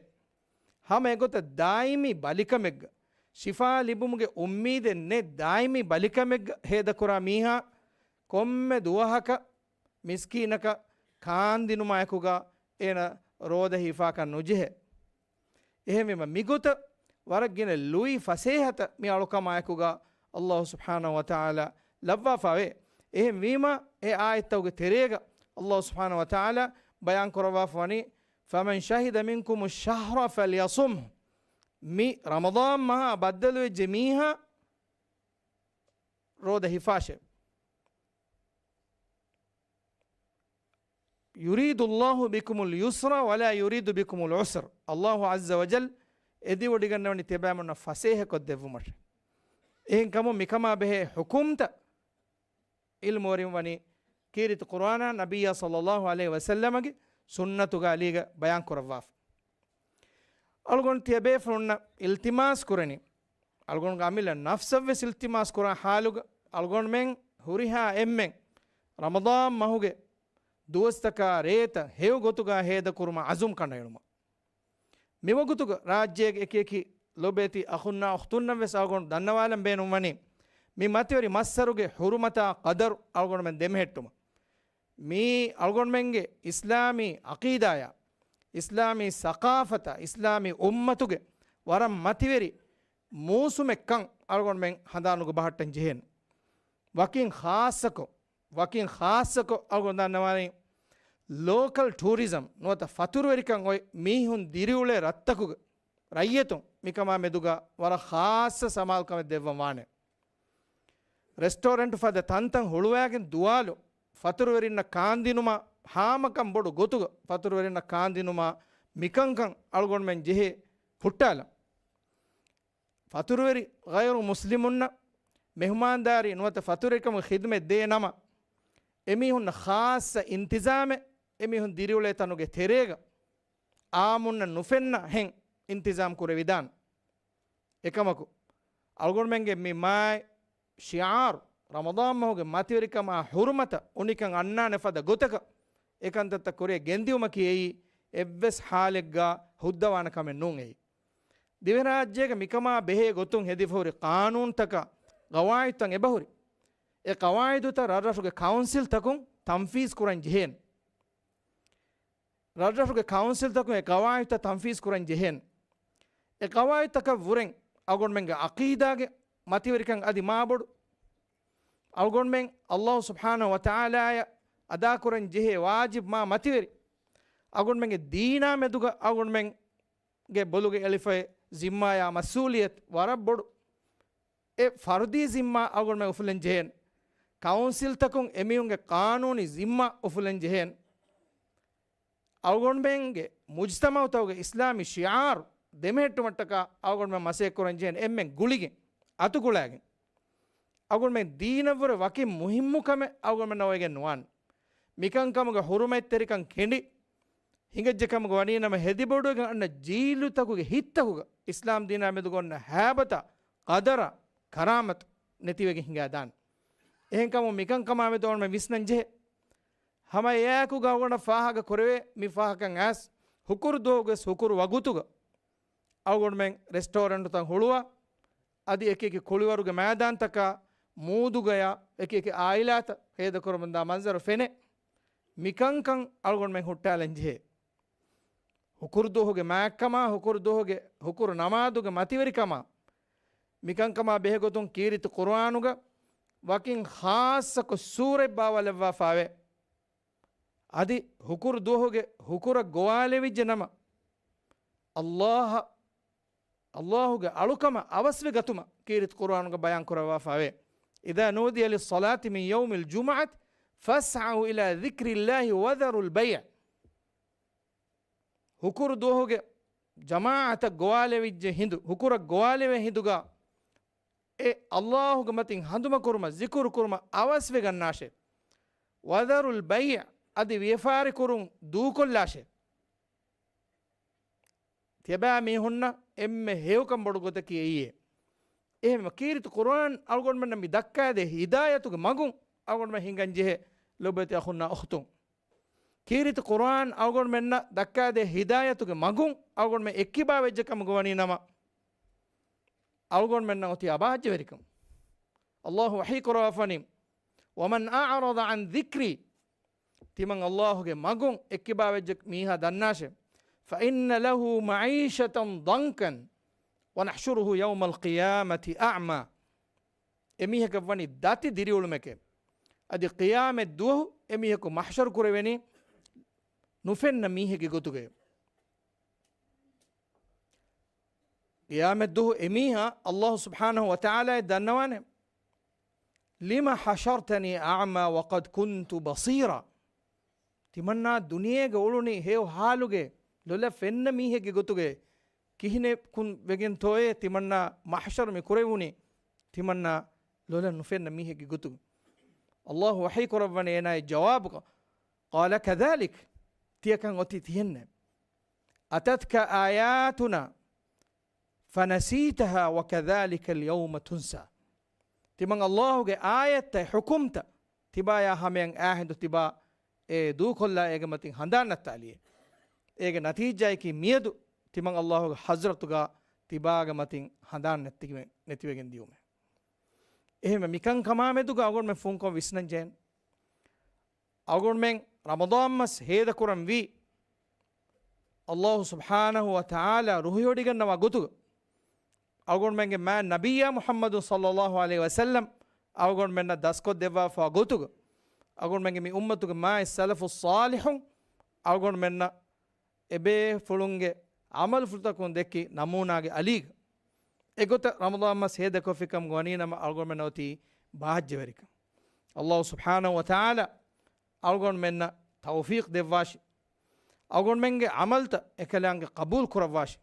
ހަމަ އެގޮތަށް ދާއިމީ ބަލިކަމެއްގަ، ޝިފާ ލިބުމުގެ އުއްމީދެއް ނެތް ދާއިމީ ބަލިކަމެއްގަ ހޭދަކުރާ މީހާ، ކޮންމެ ދުވަހަކަށް މިސްކީނަކަށް ކާންދިނުމާއެކުގަ އޭނަ ރޯދަ ހިފާކަށް ނުޖެހޭ. އެހެންވީމަ، މިގޮތަށް ވަރަށް ގިނަ ލުއި ފަސޭހަތައް މި އަޅުކަމާއެކުގަ ﷲ ސުބްޙާނަހޫ ވަތަޢާލާ ލައްވާފައެވެ. އެހެންވީމަ، އެ އާޔަތްތަކުގެ ތެރޭގަ ﷲ ސުބްޙާނަހޫ ވަތަޢާލާ ބަޔާން ކުރައްވާފަވަނީ، فمن شهد منكم الشهر فليصمه. މި ރަމަޟާން މަހާ ބައްދަލުވެއްޖެ މީހާ ރޯދަ ހިފާށެވެ. يريد الله بكم اليسر ولا يريد بكم العسر. ﷲ ޢައްޒަ ވަޖައްލަ އެދިވޮޑިގަންނަވަނީ ތިޔަބައިމީހުންނަށް ފަސޭހަކޮށް ދެއްވުމަށޭ. އެހެންކަމުން މިކަމާ ބެހޭ ޙުކުމްތައް ޢިލްމުވެރިން ވަނީ ކީރިތި ޤުރުއާނާ ނަބިއްޔާ ޞައްލައްލާހު ޢަލައިހި ވަސައްލަމަގެ ސުންނަތުގަ ޢަލީގަ ބަޔާން ކުރައްވާފަ. އަޅުގަނޑު ތިޔަބޭފުޅުންނަށް އިލްތިމާސް ކުރަނީ، އަޅުގަނޑުގެ އަމިއްލަ ނަފްސަށްވެސް އިލްތިމާސް ކުރާ ޙާލުގަ، އަޅުގަނޑުމެން ހުރިހާ އެންމެން ރަމަޟާން މަހުގެ ދުވަސްތަކާ ރޭތައް ހެޔޮ ގޮތުގަ ހޭދަކުރުމަށް ޢަޒުމް ކަނޑައެޅުމަށް. މިވަގުތުގަ ރާއްޖޭގެ އެކިއެކި ލޮބުވެތި އަޚުންނާ އުޚްތުންނަށްވެސް އަޅުގަނޑު ދަންނަވާލަން ބޭނުންވަނީ، މި މަތިވެރި މައްސަރުގެ ޙުރުމަތާ ޤަދަރު އަޅުގަނޑުމެން ދެމެހެއްޓުމަށް. މީ އަޅުގަނޑުމެންގެ އިސްލާމީ ޢަޤީދާޔާ، އިސްލާމީ ސަޤާފަތާ، އިސްލާމީ އުއްމަތުގެ ވަރަށް މަތިވެރި މޫސުމެއްކަން އަޅުގަނޑުމެން ހަނދާނުގަ ބަހައްޓަން ޖެހޭނެ. ވަކިން ޚާއްޞަކޮށް، ވަކިން ޚާއްޞަކޮށް އަޅުގަނޑު ދަންނަވާނީ، ލޯކަލް ޓޫރިޒަމް ނުވަތަ ފަތުރުވެރިކަން އޮތް މީހުން ދިރިއުޅޭ ރަށްތަކުގެ ރައްޔިތުން މިކަމާ މެދުގަ ވަރަށް ޚާއްޞަ ސަމާލުކަމެއް ދެއްވަން ވާނެ. ރެސްޓޯރެންޓް ފަދަ ތަންތަން ހުޅުވާގެން ދުވާލު ފަތުރުވެރިންނަށް ކާންދިނުމާ، ހާމަކަން ބޮޑު ގޮތުގަ ފަތުރުވެރިންނަށް ކާންދިނުމާ މިކަންކަން އަޅުގަނޑުމެން ޖެހޭ ހުއްޓާލަން. ފަތުރުވެރި ޣައިރު މުސްލިމުންނަށް މެހުމާންދާރީ ނުވަތަ ފަތުރުވެރިކަމުގެ ޚިދުމަތް ދޭ ނަމަ، އެމީހުންނަށް ޚާއްޞަ އިންތިޒާމެއް އެމީހުން ދިރިއުޅޭ ތަނުގެ ތެރޭގަ އާއްމުންނަށް ނުފެންނަ ހެން އިންތިޒާމް ކުރެވިދާނެ. އެކަމަކު، އަޅުގަނޑުމެންގެ މި މާތް ޝިޢާރު، ރަމަޟާން މަހުގެ މަތިވެރިކަމާ ޙުރުމަތަށް އުނިކަން އަންނާނެ ފަދަ ގޮތަކަށް އެކަންތައްތައް ކުރިއަށް ގެންދިއުމަކީ އެއީ އެއްވެސް ޙާލެއްގަ ހުއްދަވާނެ ކަމެއް ނޫން އެއީ. ދިވެހިރާއްޖޭގަ މިކަމާ ބެހޭ ގޮތުން ހެދިފަހުރި ޤާނޫނުތަކާ ޤަވާޢިދުތައް އެބަހުރި. އެ ޤަވާޢިދުތައް ރަށްރަށުގެ ކައުންސިލްތަކުން ތަންފީޒް ކުރަން ޖެހޭނެ. ރަށްރަށުގެ ކައުންސިލްތަކުން އެ ޤަވާޢިދުތައް ތަންފީޒް ކުރަން ޖެހޭނެ. އެ ޤަވާޢިދުތަކަށް ވުރެން އަޅުގަނޑުމެންގެ ޢަޤީދާގެ މަތިވެރިކަން އަދި މާބޮޑު. އަޅުގަނޑުމެން ﷲ ސުބްޙާނަހޫ ވަތަޢާލާއަށް އަދާކުރަން ޖެހޭ ވާޖިބް މާ މަތިވެރި. އަޅުގަނޑުމެންގެ ދީނާ މެދުގަ އަޅުގަނޑުމެންގެ ބޮލުގަ އެޅިފައި ޒިންމާޔާ މަސްއޫލިއްޔަތު ވަރަށް ބޮޑު. އެ ފަރުދީ ޒިންމާ އަޅުގަނޑުމެން އުފުލެން ޖެހޭނެ. ކައުންސިލްތަކުން އެމީހުންގެ ޤާނޫނީ ޒިންމާ އުފުލެން ޖެހޭނެ. އަޅުގަނޑުމެންގެ މުޖްތަމަޢުތަކުގެ އިސްލާމީ ޝިޢާރު ދެމެހެއްޓުމަށްޓަކާ އަޅުގަނޑުމެން މަސައްކަތްކުރަން ޖެހޭނެ އެންމެން ގުޅިގެން، އަތުގުޅާގެން. އަޅުގަނޑުމެން ދީނަށްވުރެ ވަކި މުހިއްމު ކަމެއް އަޅުގަނޑުމެންނަށް އޮވެގެން ނުވާނެ. މިކަންކަމުގެ ޙުރުމަތްތެރިކަން ކެނޑި، ހިނގައްޖެ ކަމުގަ ވަނީނަމަ ހެދިބޮޑުވެގެން އަންނަ ޖީލުތަކުގެ ހިތްތަކުގަ އިސްލާމް ދީނާ މެދުގަ އޮންނަ ހައިބަތާ، ޤަދަރާ، ކަރާމަތު ނެތިވެގެން ހިނގާދާނެ. އެހެންކަމުން މިކަންކަމާ މެދު އަޅުގަނޑުމެން ވިސްނަން ޖެހޭ. ހަމަ އެއާއެކުގަ އަޅުގަނޑަށް ފާހަގަ ކުރެވޭ މި ފާހަގަކަން އައިސް ހުކުރު ދުވަހުގެ ހުކުރު ވަގުތުގަ އަޅުގަނޑުމެން ރެސްޓޯރެންޓުތައް ހުޅުވާ، އަދި އެކި އެކި ކުޅިވަރުގެ މައިދާންތަކާ މޫދުގަޔާ އެކި އެކި އާއިލާތައް ހޭދަކުރަމުންދާ މަންޒަރު ފެނޭ. މިކަންކަން އަޅުގަނޑުމެން ހުއްޓާލަން ޖެހޭ. ހުކުރު ދުވަހުގެ މާތްކަމާ، ހުކުރު ދުވަހުގެ ހުކުރު ނަމާދުގެ މަތިވެރިކަމާ، މިކަންކަމާ ބެހޭގޮތުން ކީރިތި ޤުރުއާނުގަ ވަކިން ޚާއްޞަކޮށް ސޫރަތް ބާވާލައްވާފާވޭ. އަދި ހުކުރު ދުވަހުގެ ހުކުރަށް ގޮވާލެވިއްޖެ ނަމަ، ﷲ، ﷲގެ އަޅުކަމަށް އަވަސްވެ ގަތުމަށް ކީރިތި ޤުރުއާނުގަ ބަޔާން ކުރައްވާފާވޭ. إذا نودي للصلاة من يوم الجمعة فاسعوا إلى ذكر الله وذروا البيع. ހުކުރު ދުވަހުގެ ޖަމާޢަތަށް ގޮވާލެވިއްޖެ ހިނދު، ހުކުރަށް ގޮވާލެވޭ ހިނދުގަ އެ ﷲގެ މަތިން ހަނދުމަކުރުމަށް، ޒިކުރު ކުރުމަށް އަވަސްވެގަންނާށޭ. وذروا البيع، އަދި ވިޔަފާރި ކުރުން ދޫކޮށްލާށޭ. ތިޔަބައިމީހުންނަށް އެންމެ ހެޔޮކަން ބޮޑު ގޮތަކީ އެއީ. އެހެންވެ، ކީރިތި ޤުރުއާން އަޅުގަނޑުމެންނަށް މި ދައްކާދޭ ހިދާޔަތުގެ މަގުން އަޅުގަނޑުމެން ހިނގަން ޖެހޭ ލޮބުވެތި އަޚުންނާ އުޚްތުން. ކީރިތި ޤުރުއާން އަޅުގަނޑުމެންނަށް ދައްކާދޭ ހިދާޔަތުގެ މަގުން އަޅުގަނޑުމެން އެއްކިބާވެއްޖެ ކަމުގަ ވަނީ ނަމަ، އަޅުގަނޑުމެންނަށް އޮތީ އަބާއްޖަވެރިކަން. ﷲ ވަޙީ ކުރައްވާފަނީ، ومن أعرض عن ذكري، ތިމަން ﷲގެ މަގުން އެއްކިބާވެއްޖެ މީހާ ދަންނާށޭ، فإن له معيشة ضنكا ونحشره يوم القيامة أعمى. އެމީހަކަށް ވަނީ ދަތި ދިރިއުޅުމެކޭ. އަދި ޤިޔާމަތް ދުވަހު އެމީހަކު މަޙްޝަރު ކުރެވެނީ ނުފެންނަ މީހެއްގެ ގޮތުގައޭ. ޤިޔާމަތް ދުވަހު އެމީހާ ﷲ ސުބްޙާނަހޫ ވަތަޢާލާއަށް ދަންނަވާނެ، لم حشرتني أعمى وقد كنت بصيرا. ތިމަންނާ ދުނިޔޭގަ އުޅުނީ ހެޔޮ ހާލުގެ، ލޮލަށް ފެންނަ މީހެއްގެ ގޮތުގައި. ކިހިނެއްކުން ވެގެންތޯއޭ ތިމަންނާ މަޙްޝަރު މި ކުރެވުނީ؟ ތިމަންނާ ލޮލަށް ނުފެންނަ މީހެއްގެ ގޮތުގަ. ﷲ ވަޙީ ކުރައްވަނީ އޭނާއަށް ޖަވާބުގަ، قَالَ كَذَٰلِكَ، ތިޔަކަން އޮތީ ތިހެންނޭ. أَتَتْكَ آيَاتُنَا فَنَسِيتَهَا وَكَذَٰلِكَ الْيَوْمَ تُنسَىٰ. ތިމަން ﷲ ގެ އާޔަތްތައް، ޙުކުމްތައް ތިބާޔާ ހަމަޔަށް އާހިނދު ތިބާ އެ ދޫކޮށްލާ އޭގެ މަތިން ހަނދާން ނައްތާލިއޭ. އޭގެ ނަތީޖާއަކީ މިއަދު ތިމަން ﷲ ގެ ޙަޟްރަތުގަ ތިބާގެ މަތިން ހަނދާން ނެތިގެ-، ނެތިވެގެން ދިޔުމޭ. އެހެންވެ މިކަންކަމާ މެދުގަ އަޅުގަނޑުމެން ފުންކޮށް ވިސްނަން ޖެހޭނެ. އަޅުގަނޑުމެން ރަމަޟާން މަސް ހޭދަކުރަންވީ، ﷲ ސުބްޙާނަހޫ ވަތަޢާލާ ރުހިވޮޑިގަންނަވާ ގޮތުގަ، އަޅުގަނޑުމެންގެ މާތް ނަބިއްޔާ މުޙައްމަދު ޞައްލައްލާހު ޢަލައިހި ވަސައްލަމް އަޅުގަނޑުމެންނަށް ދަސްކޮށްދެއްވާފަ ގޮތުގަ، އަޅުގަނޑުމެންގެ މި އުއްމަތުގެ މާތް ސަލަފުއް ޞާލިޙުން އަޅުގަނޑުމެންނަށް އެބޭފުޅުންގެ ޢަމަލުފުޅުތަކުން ދެއްކި ނަމޫނާގެ އަލީގަ، އެގޮތަށް ރަމަޟާން މަސް ހޭދަކޮށްފިކަމުގަ ވަނީނަމަ، އަޅުގަނޑުމެންނަށް އޮތީ ބާއްޖަވެރިކަން. ﷲ ސުބްޙާނަހޫ ވަތަޢާލާ އަޅުގަނޑުމެންނަށް ތައުފީޤް ދެއްވާށި. އަޅުގަނޑުމެންގެ ޢަމަލުތައް އެކަލާނގެ ޤަބޫލު ކުރައްވާށި.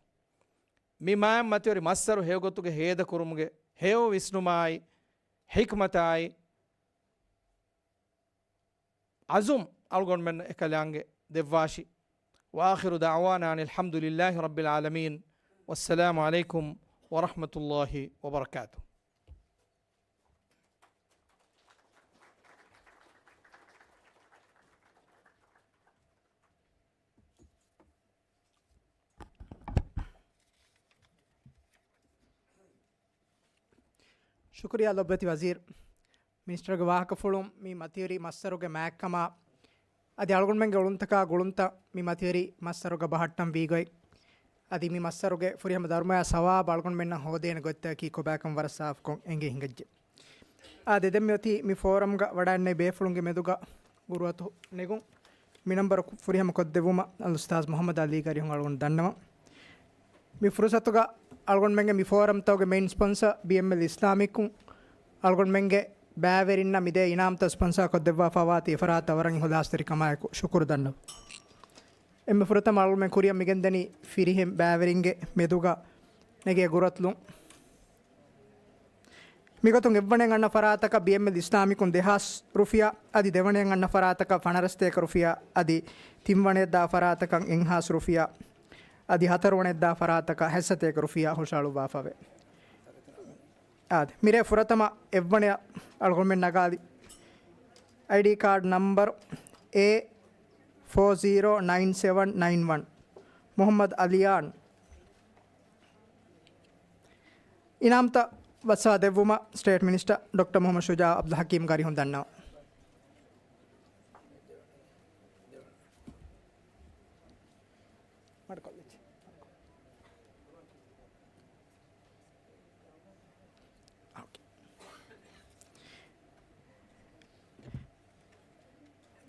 މި މާތް މަތިވެރި މައްސަރު ހެޔޮގޮތުގެ ހޭދަކުރުމުގެ ހެޔޮ ވިސްނުމާއި، ޙިކްމަތާއި، ޢަޒުމް އަޅުގަނޑުމެން އެކަލާނގެ ދެއްވާށި. وآخر دعوانا أن الحمد لله رب العالمين. والسلام عليكم ورحمة الله وبركاته. ޝުކުރިއްޔާ ލޮބުވެތި ވަޒީރު. މިނިސްޓަރގެ ވާހަކަފުޅުން މި މަތިވެރި މައްސަރުގެ މާތްކަމާ، އަދި އަޅުގަނޑުމެންގެ އުޅުންތަކާ ގުޅުންތައް މި މަތިވެރި މައްސަރުގަ ބަހައްޓަން ވީގޮތް، އަދި މި މައްސަރުގެ ފުރިހަމަ ދަރުމަޔާ ސަވާބު އަޅުގަނޑުމެންނަށް ހޯދޭނެ ގޮތްތަކަކީ ކޮބާކަން ވަރަށް ސާފުކޮށް އެނގި ހިނގައްޖެ. އާދެ، ދެން މި އޮތީ މި ފޯރަމްގަ ވަޑައިގެންނެވި ބޭފުޅުންގެ މެދުގަ ގުރުއަތު ނެގުން. މި ނަންބަރު ފުރިހަމަ ކޮށްދެއްވުމަށް އަލްއުސްތާޛް މުޙައްމަދު ޢަލީ ގަރިހުން އަޅުގަނޑު ދަންނަވަން. މި ފުރުޞަތުގަ އަޅުގަނޑުމެންގެ މި ފޯރަމްތަކުގެ މެއިން ސްޕޮންސަ ބީއެމްއެލް އިސްލާމިކުން އަޅުގަނޑުމެންގެ ބައިވެރިންނަށް މިދޭ އިނާމްތައް ސްޕޮންސާ ކޮށްދެއްވާފަ ވާތީ އެފަރާތަށް ވަރަށް އިޚްލާޞްތެރިކަމާއެކު ޝުކުރު ދަންނަވަން. އެންމެ ފުރަތަމަ އަޅުގަނޑުމެން ކުރިއަށް މިގެންދަނީ ފިރިހެން ބައިވެރިންގެ މެދުގަ ނެގޭ ގުރުއަތުލުން. މިގޮތުން އެއްވަނައަށް އަންނަ ފަރާތަކަށް ބީއެމްއެލް އިސްލާމިކުން ދެހާސް ރުފިޔާ، އަދި ދެވަނައަށް އަންނަ ފަރާތަކަށް ފަނަރަސްތޭކަ ރުފިޔާ، އަދި ތިންވަނައަށް ދާ ފަރާތަކަށް އެއްހާސް ރުފިޔާ، އަދި ހަތަރުވަނައަށް ދާ ފަރާތަކަށް ހަތްސަތޭކަ ރުފިޔާ ހުށަހަޅުއްވާފަވޭ. އާދެ، މިރޭ ފުރަތަމަ އެއްވަނަޔަށް އަޅުގަނޑުމެން ނަގާލި އައިޑީ ކާޑް ނަމްބަރު އޭ ފޯ ޒީރޯ ނައިން ސެވަން ނައިން ވަން، މުޙައްމަދު އަލިޔާން. އިނާމްތައް ވައްސަވާ ދެއްވުމަށް ސްޓޭޓް މިނިސްޓަރ ޑޮކްޓަރ މުޙައްމަދު ޝުޖާ ޢަބްދުލް ޙަކީމް ގަރިހުން ދަންނަވަން.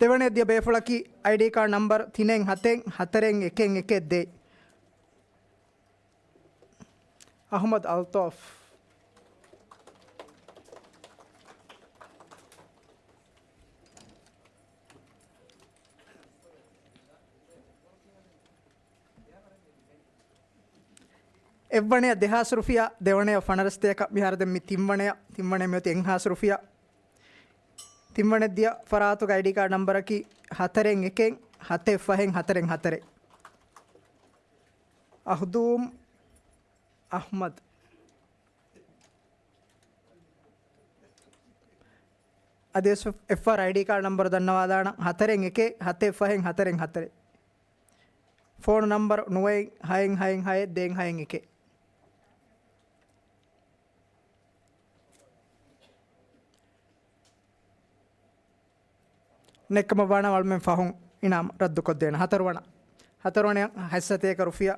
ދެވަނައަށް ދިޔަ ބޭފުޅަކީ އައިޑީ ކާޑް ނަމްބަރު ތިނެއް ހަތެއް ހަތަރެއް އެކެއް އެކެއް ދޭއް. އަޙްމަދު އަލްޠާފް. އެއްވަނަޔަށް ދެހާސް ރުފިޔާ، ދެވަނަޔަށް ފަނަރަސްތޭކަ، މިހާރު ދެން މި ތިންވަނަޔަށް، ތިންވަނަޔަށް މިއޮތީ އެއްހާސް ރުފިޔާ. ތިންވަނައަށް ދިޔަ ފަރާތުގެ އައިޑީ ކާޑް ނަމްބަރަކީ ހަތަރެއް އެކެއް ހަތެއް ފަހެއް ހަތަރެއް ހަތަރެއް. އަޚްދޫމް އަޙްމަދު. އަދިވެސް އެއްފަހަރު އައިޑީ ކާޑް ނަމްބަރު ދަންނަވާލާނަން، ހަތަރެއް އެކެއް ހަތެއް ފަހެއް ހަތަރެއް ހަތަރެއް. ފޯނު ނަމްބަރު ނުވައެއް ހައެއް ހައެއް ހައެއް ދޭއް ހައެއް އެކެއް. ނެއްކަމަށް ވާނަމަ އަޅުމެން ފަހުން އިނާމް ރައްދުކޮށްދޭނަން. ހަތަރުވަނަ، ހަތަރުވަނަ ހަތްސަތޭކަ ރުފިޔާ.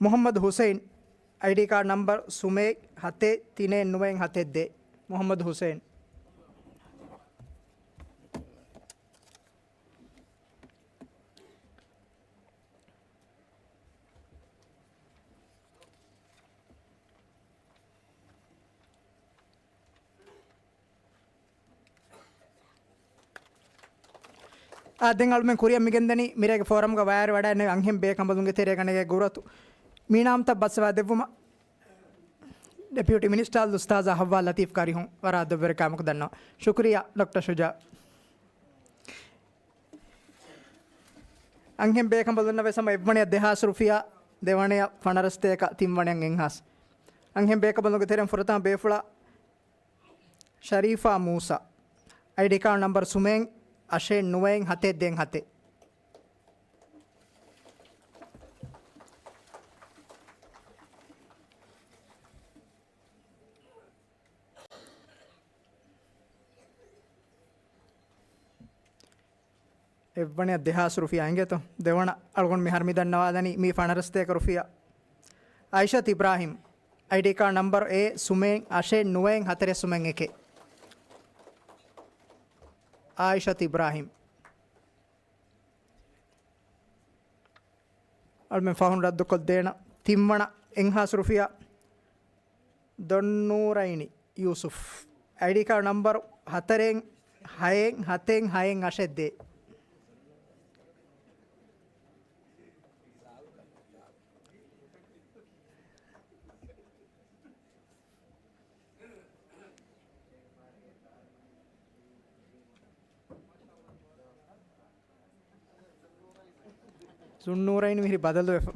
މުޙައްމަދު ހުސައިން، އައިޑީ ކާޑް ނަމްބަރު ސުމޭ ހަތެއް ތިނެއް ނުވައެއް ހަތެއް ދޭއް. މުޙައްމަދު ހުސައިން. އާ، ދެން އަޅުމެން ކުރިއަށް މިގެންދަނީ މިރޭގެ ފޯރަމްގަ ވާއިރު ވަޑައިގެންނެވި އަންހެން ބޭކަނބަލުންގެ ތެރޭގަ ނެގޭ ގުރުއަތު މީނާ އަމްތަށް ބައްސަވާ ދެއްވުމަށް ޑެޕިއުޓީ މިނިސްޓާ އުސްތާޒާ ހައްވާ ލަތީފް ކާރިހުން ވަރަށް އަދަބުވެރި ކާމަކު ދަންނަވަން. ޝުކުރިއްޔާ ޑޮކްޓަރ ޝުޖާ. އަންހެން ބޭކަނބަލުންނަށް ވެސް ހަމަ އެއްވަނަޔަށް ދެހާސް ރުފިޔާ، ދެވަނަޔަށް ފަނަރަ ސަތޭކަ، ތިންވަނަޔަށް އެއްހާސް. އަންހެން ބޭކަނބަލުންގެ ތެރެއިން ފުރަތަމަ ބޭފުޅާ ޝަރީފާ މޫސާ، އައިޑީ ކާޑް ނަމްބަރު ސުމޭން އަށެއް ނުވައެއް ހަތެއް ދޭއް ހަތެއް. އެއްވަނަޔަށް ދެހާސް ރުފިޔާ އިނގޭތޯ. ދެވަނަ އަޅުގަނޑު މިހާރު މި ދަންނަވާލަނީ މީ ފަނަރަ ސަތޭކަ ރުފިޔާ. އާއިޝަތު އިބްރާހިމް، އައިޑީ ކާޑް ނަމްބަރު އޭ ސުމޭން އަށެއް ނުވައެއް ހަތަރެއް ސުމެއް އެކެއް. އާއިޝަތު އިބްރާހިމް. އަޅުމެން ފަހުން ރައްދުކޮށްދޭނަން. ތިންވަނަ އެއްހާސް ރުފިޔާ ދޮންނޫރައިނި ޔޫސުފް. އައިޑީ ކާޑް ނަމްބަރު ހަތަރެއް ހައެއް ހަތެއް ހައެއް އަށެއް ދޭއް. ޒުންނޫރައިން މިހިރީ ބަދަލުވެފަ.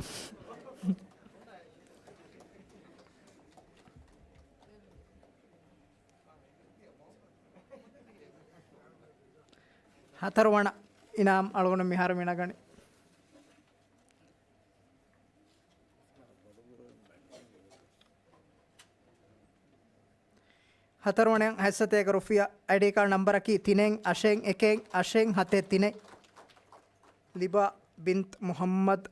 ހަތަރުވަނަ އިނާމް އަޅުގަނޑު މިހާރު މިނަގަނީ. ހަތަރުވަނަ ހަތްސަތޭކަ ރުފިޔާ، އައިޑީ ކާޑް ނަމްބަރަކީ ތިނެއް އަށެއް އެކެއް އަށެއް ހަތެއް ތިނެއް. ލިބާ ބިންތް މުޙައްމަދު.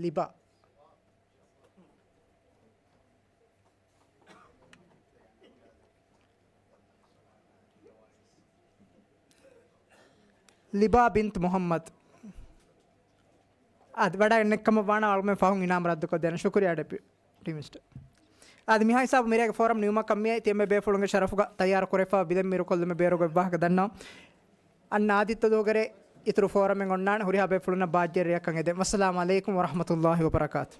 ލިބާ. ލިބާ ބިންތް މުޙައްމަދު. އަދި ވަޑައިގެންނެއްކަމަށް ވާނަމަ އަޅުމެން ފަހުން އިނާމް ރައްދުކޮށްދޭނަން. ޝުކުރިއްޔާ ޑެޕިއުޓީ މިނިސްޓަރ. އަދި މިހާ ހިސާބު މިރޭގެ ފޯރަމް ނިމުމަކަށް މިއައީ ތިޔަމެ ބޭފުޅުންގެ ޝަރަފުގަ ތައްޔާރު ކުރެފަ ބިލެން މިރުކޮށްލުމެއް ބޭރުގޮތް ވާހަކަ ދަންނަވަން. އަންނަ އާދިއްތަ ދުވަހުގެ ރޭ އިތުރު ފޯރަމެއް އޮންނާނެ. ހުރިހާ ބޭފުޅުންނަށް ބާއްޖަވެރި ރެއަކަށް އެދެން. ވައްސަލާމް ޢަލައިކުމް ވަރަޙްމަތުﷲ ވަބަރަކާތު.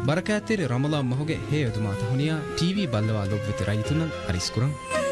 ބަރަކާތްތެރި ރަމަޟާން މަހުގެ ހެޔޮ އެދުމާތައް ހުނިޔާ ޓީވީ ބައްލަވާ ލޮބުވެތި ރައްޔިތުންނަށް އަރިސްކުރަން.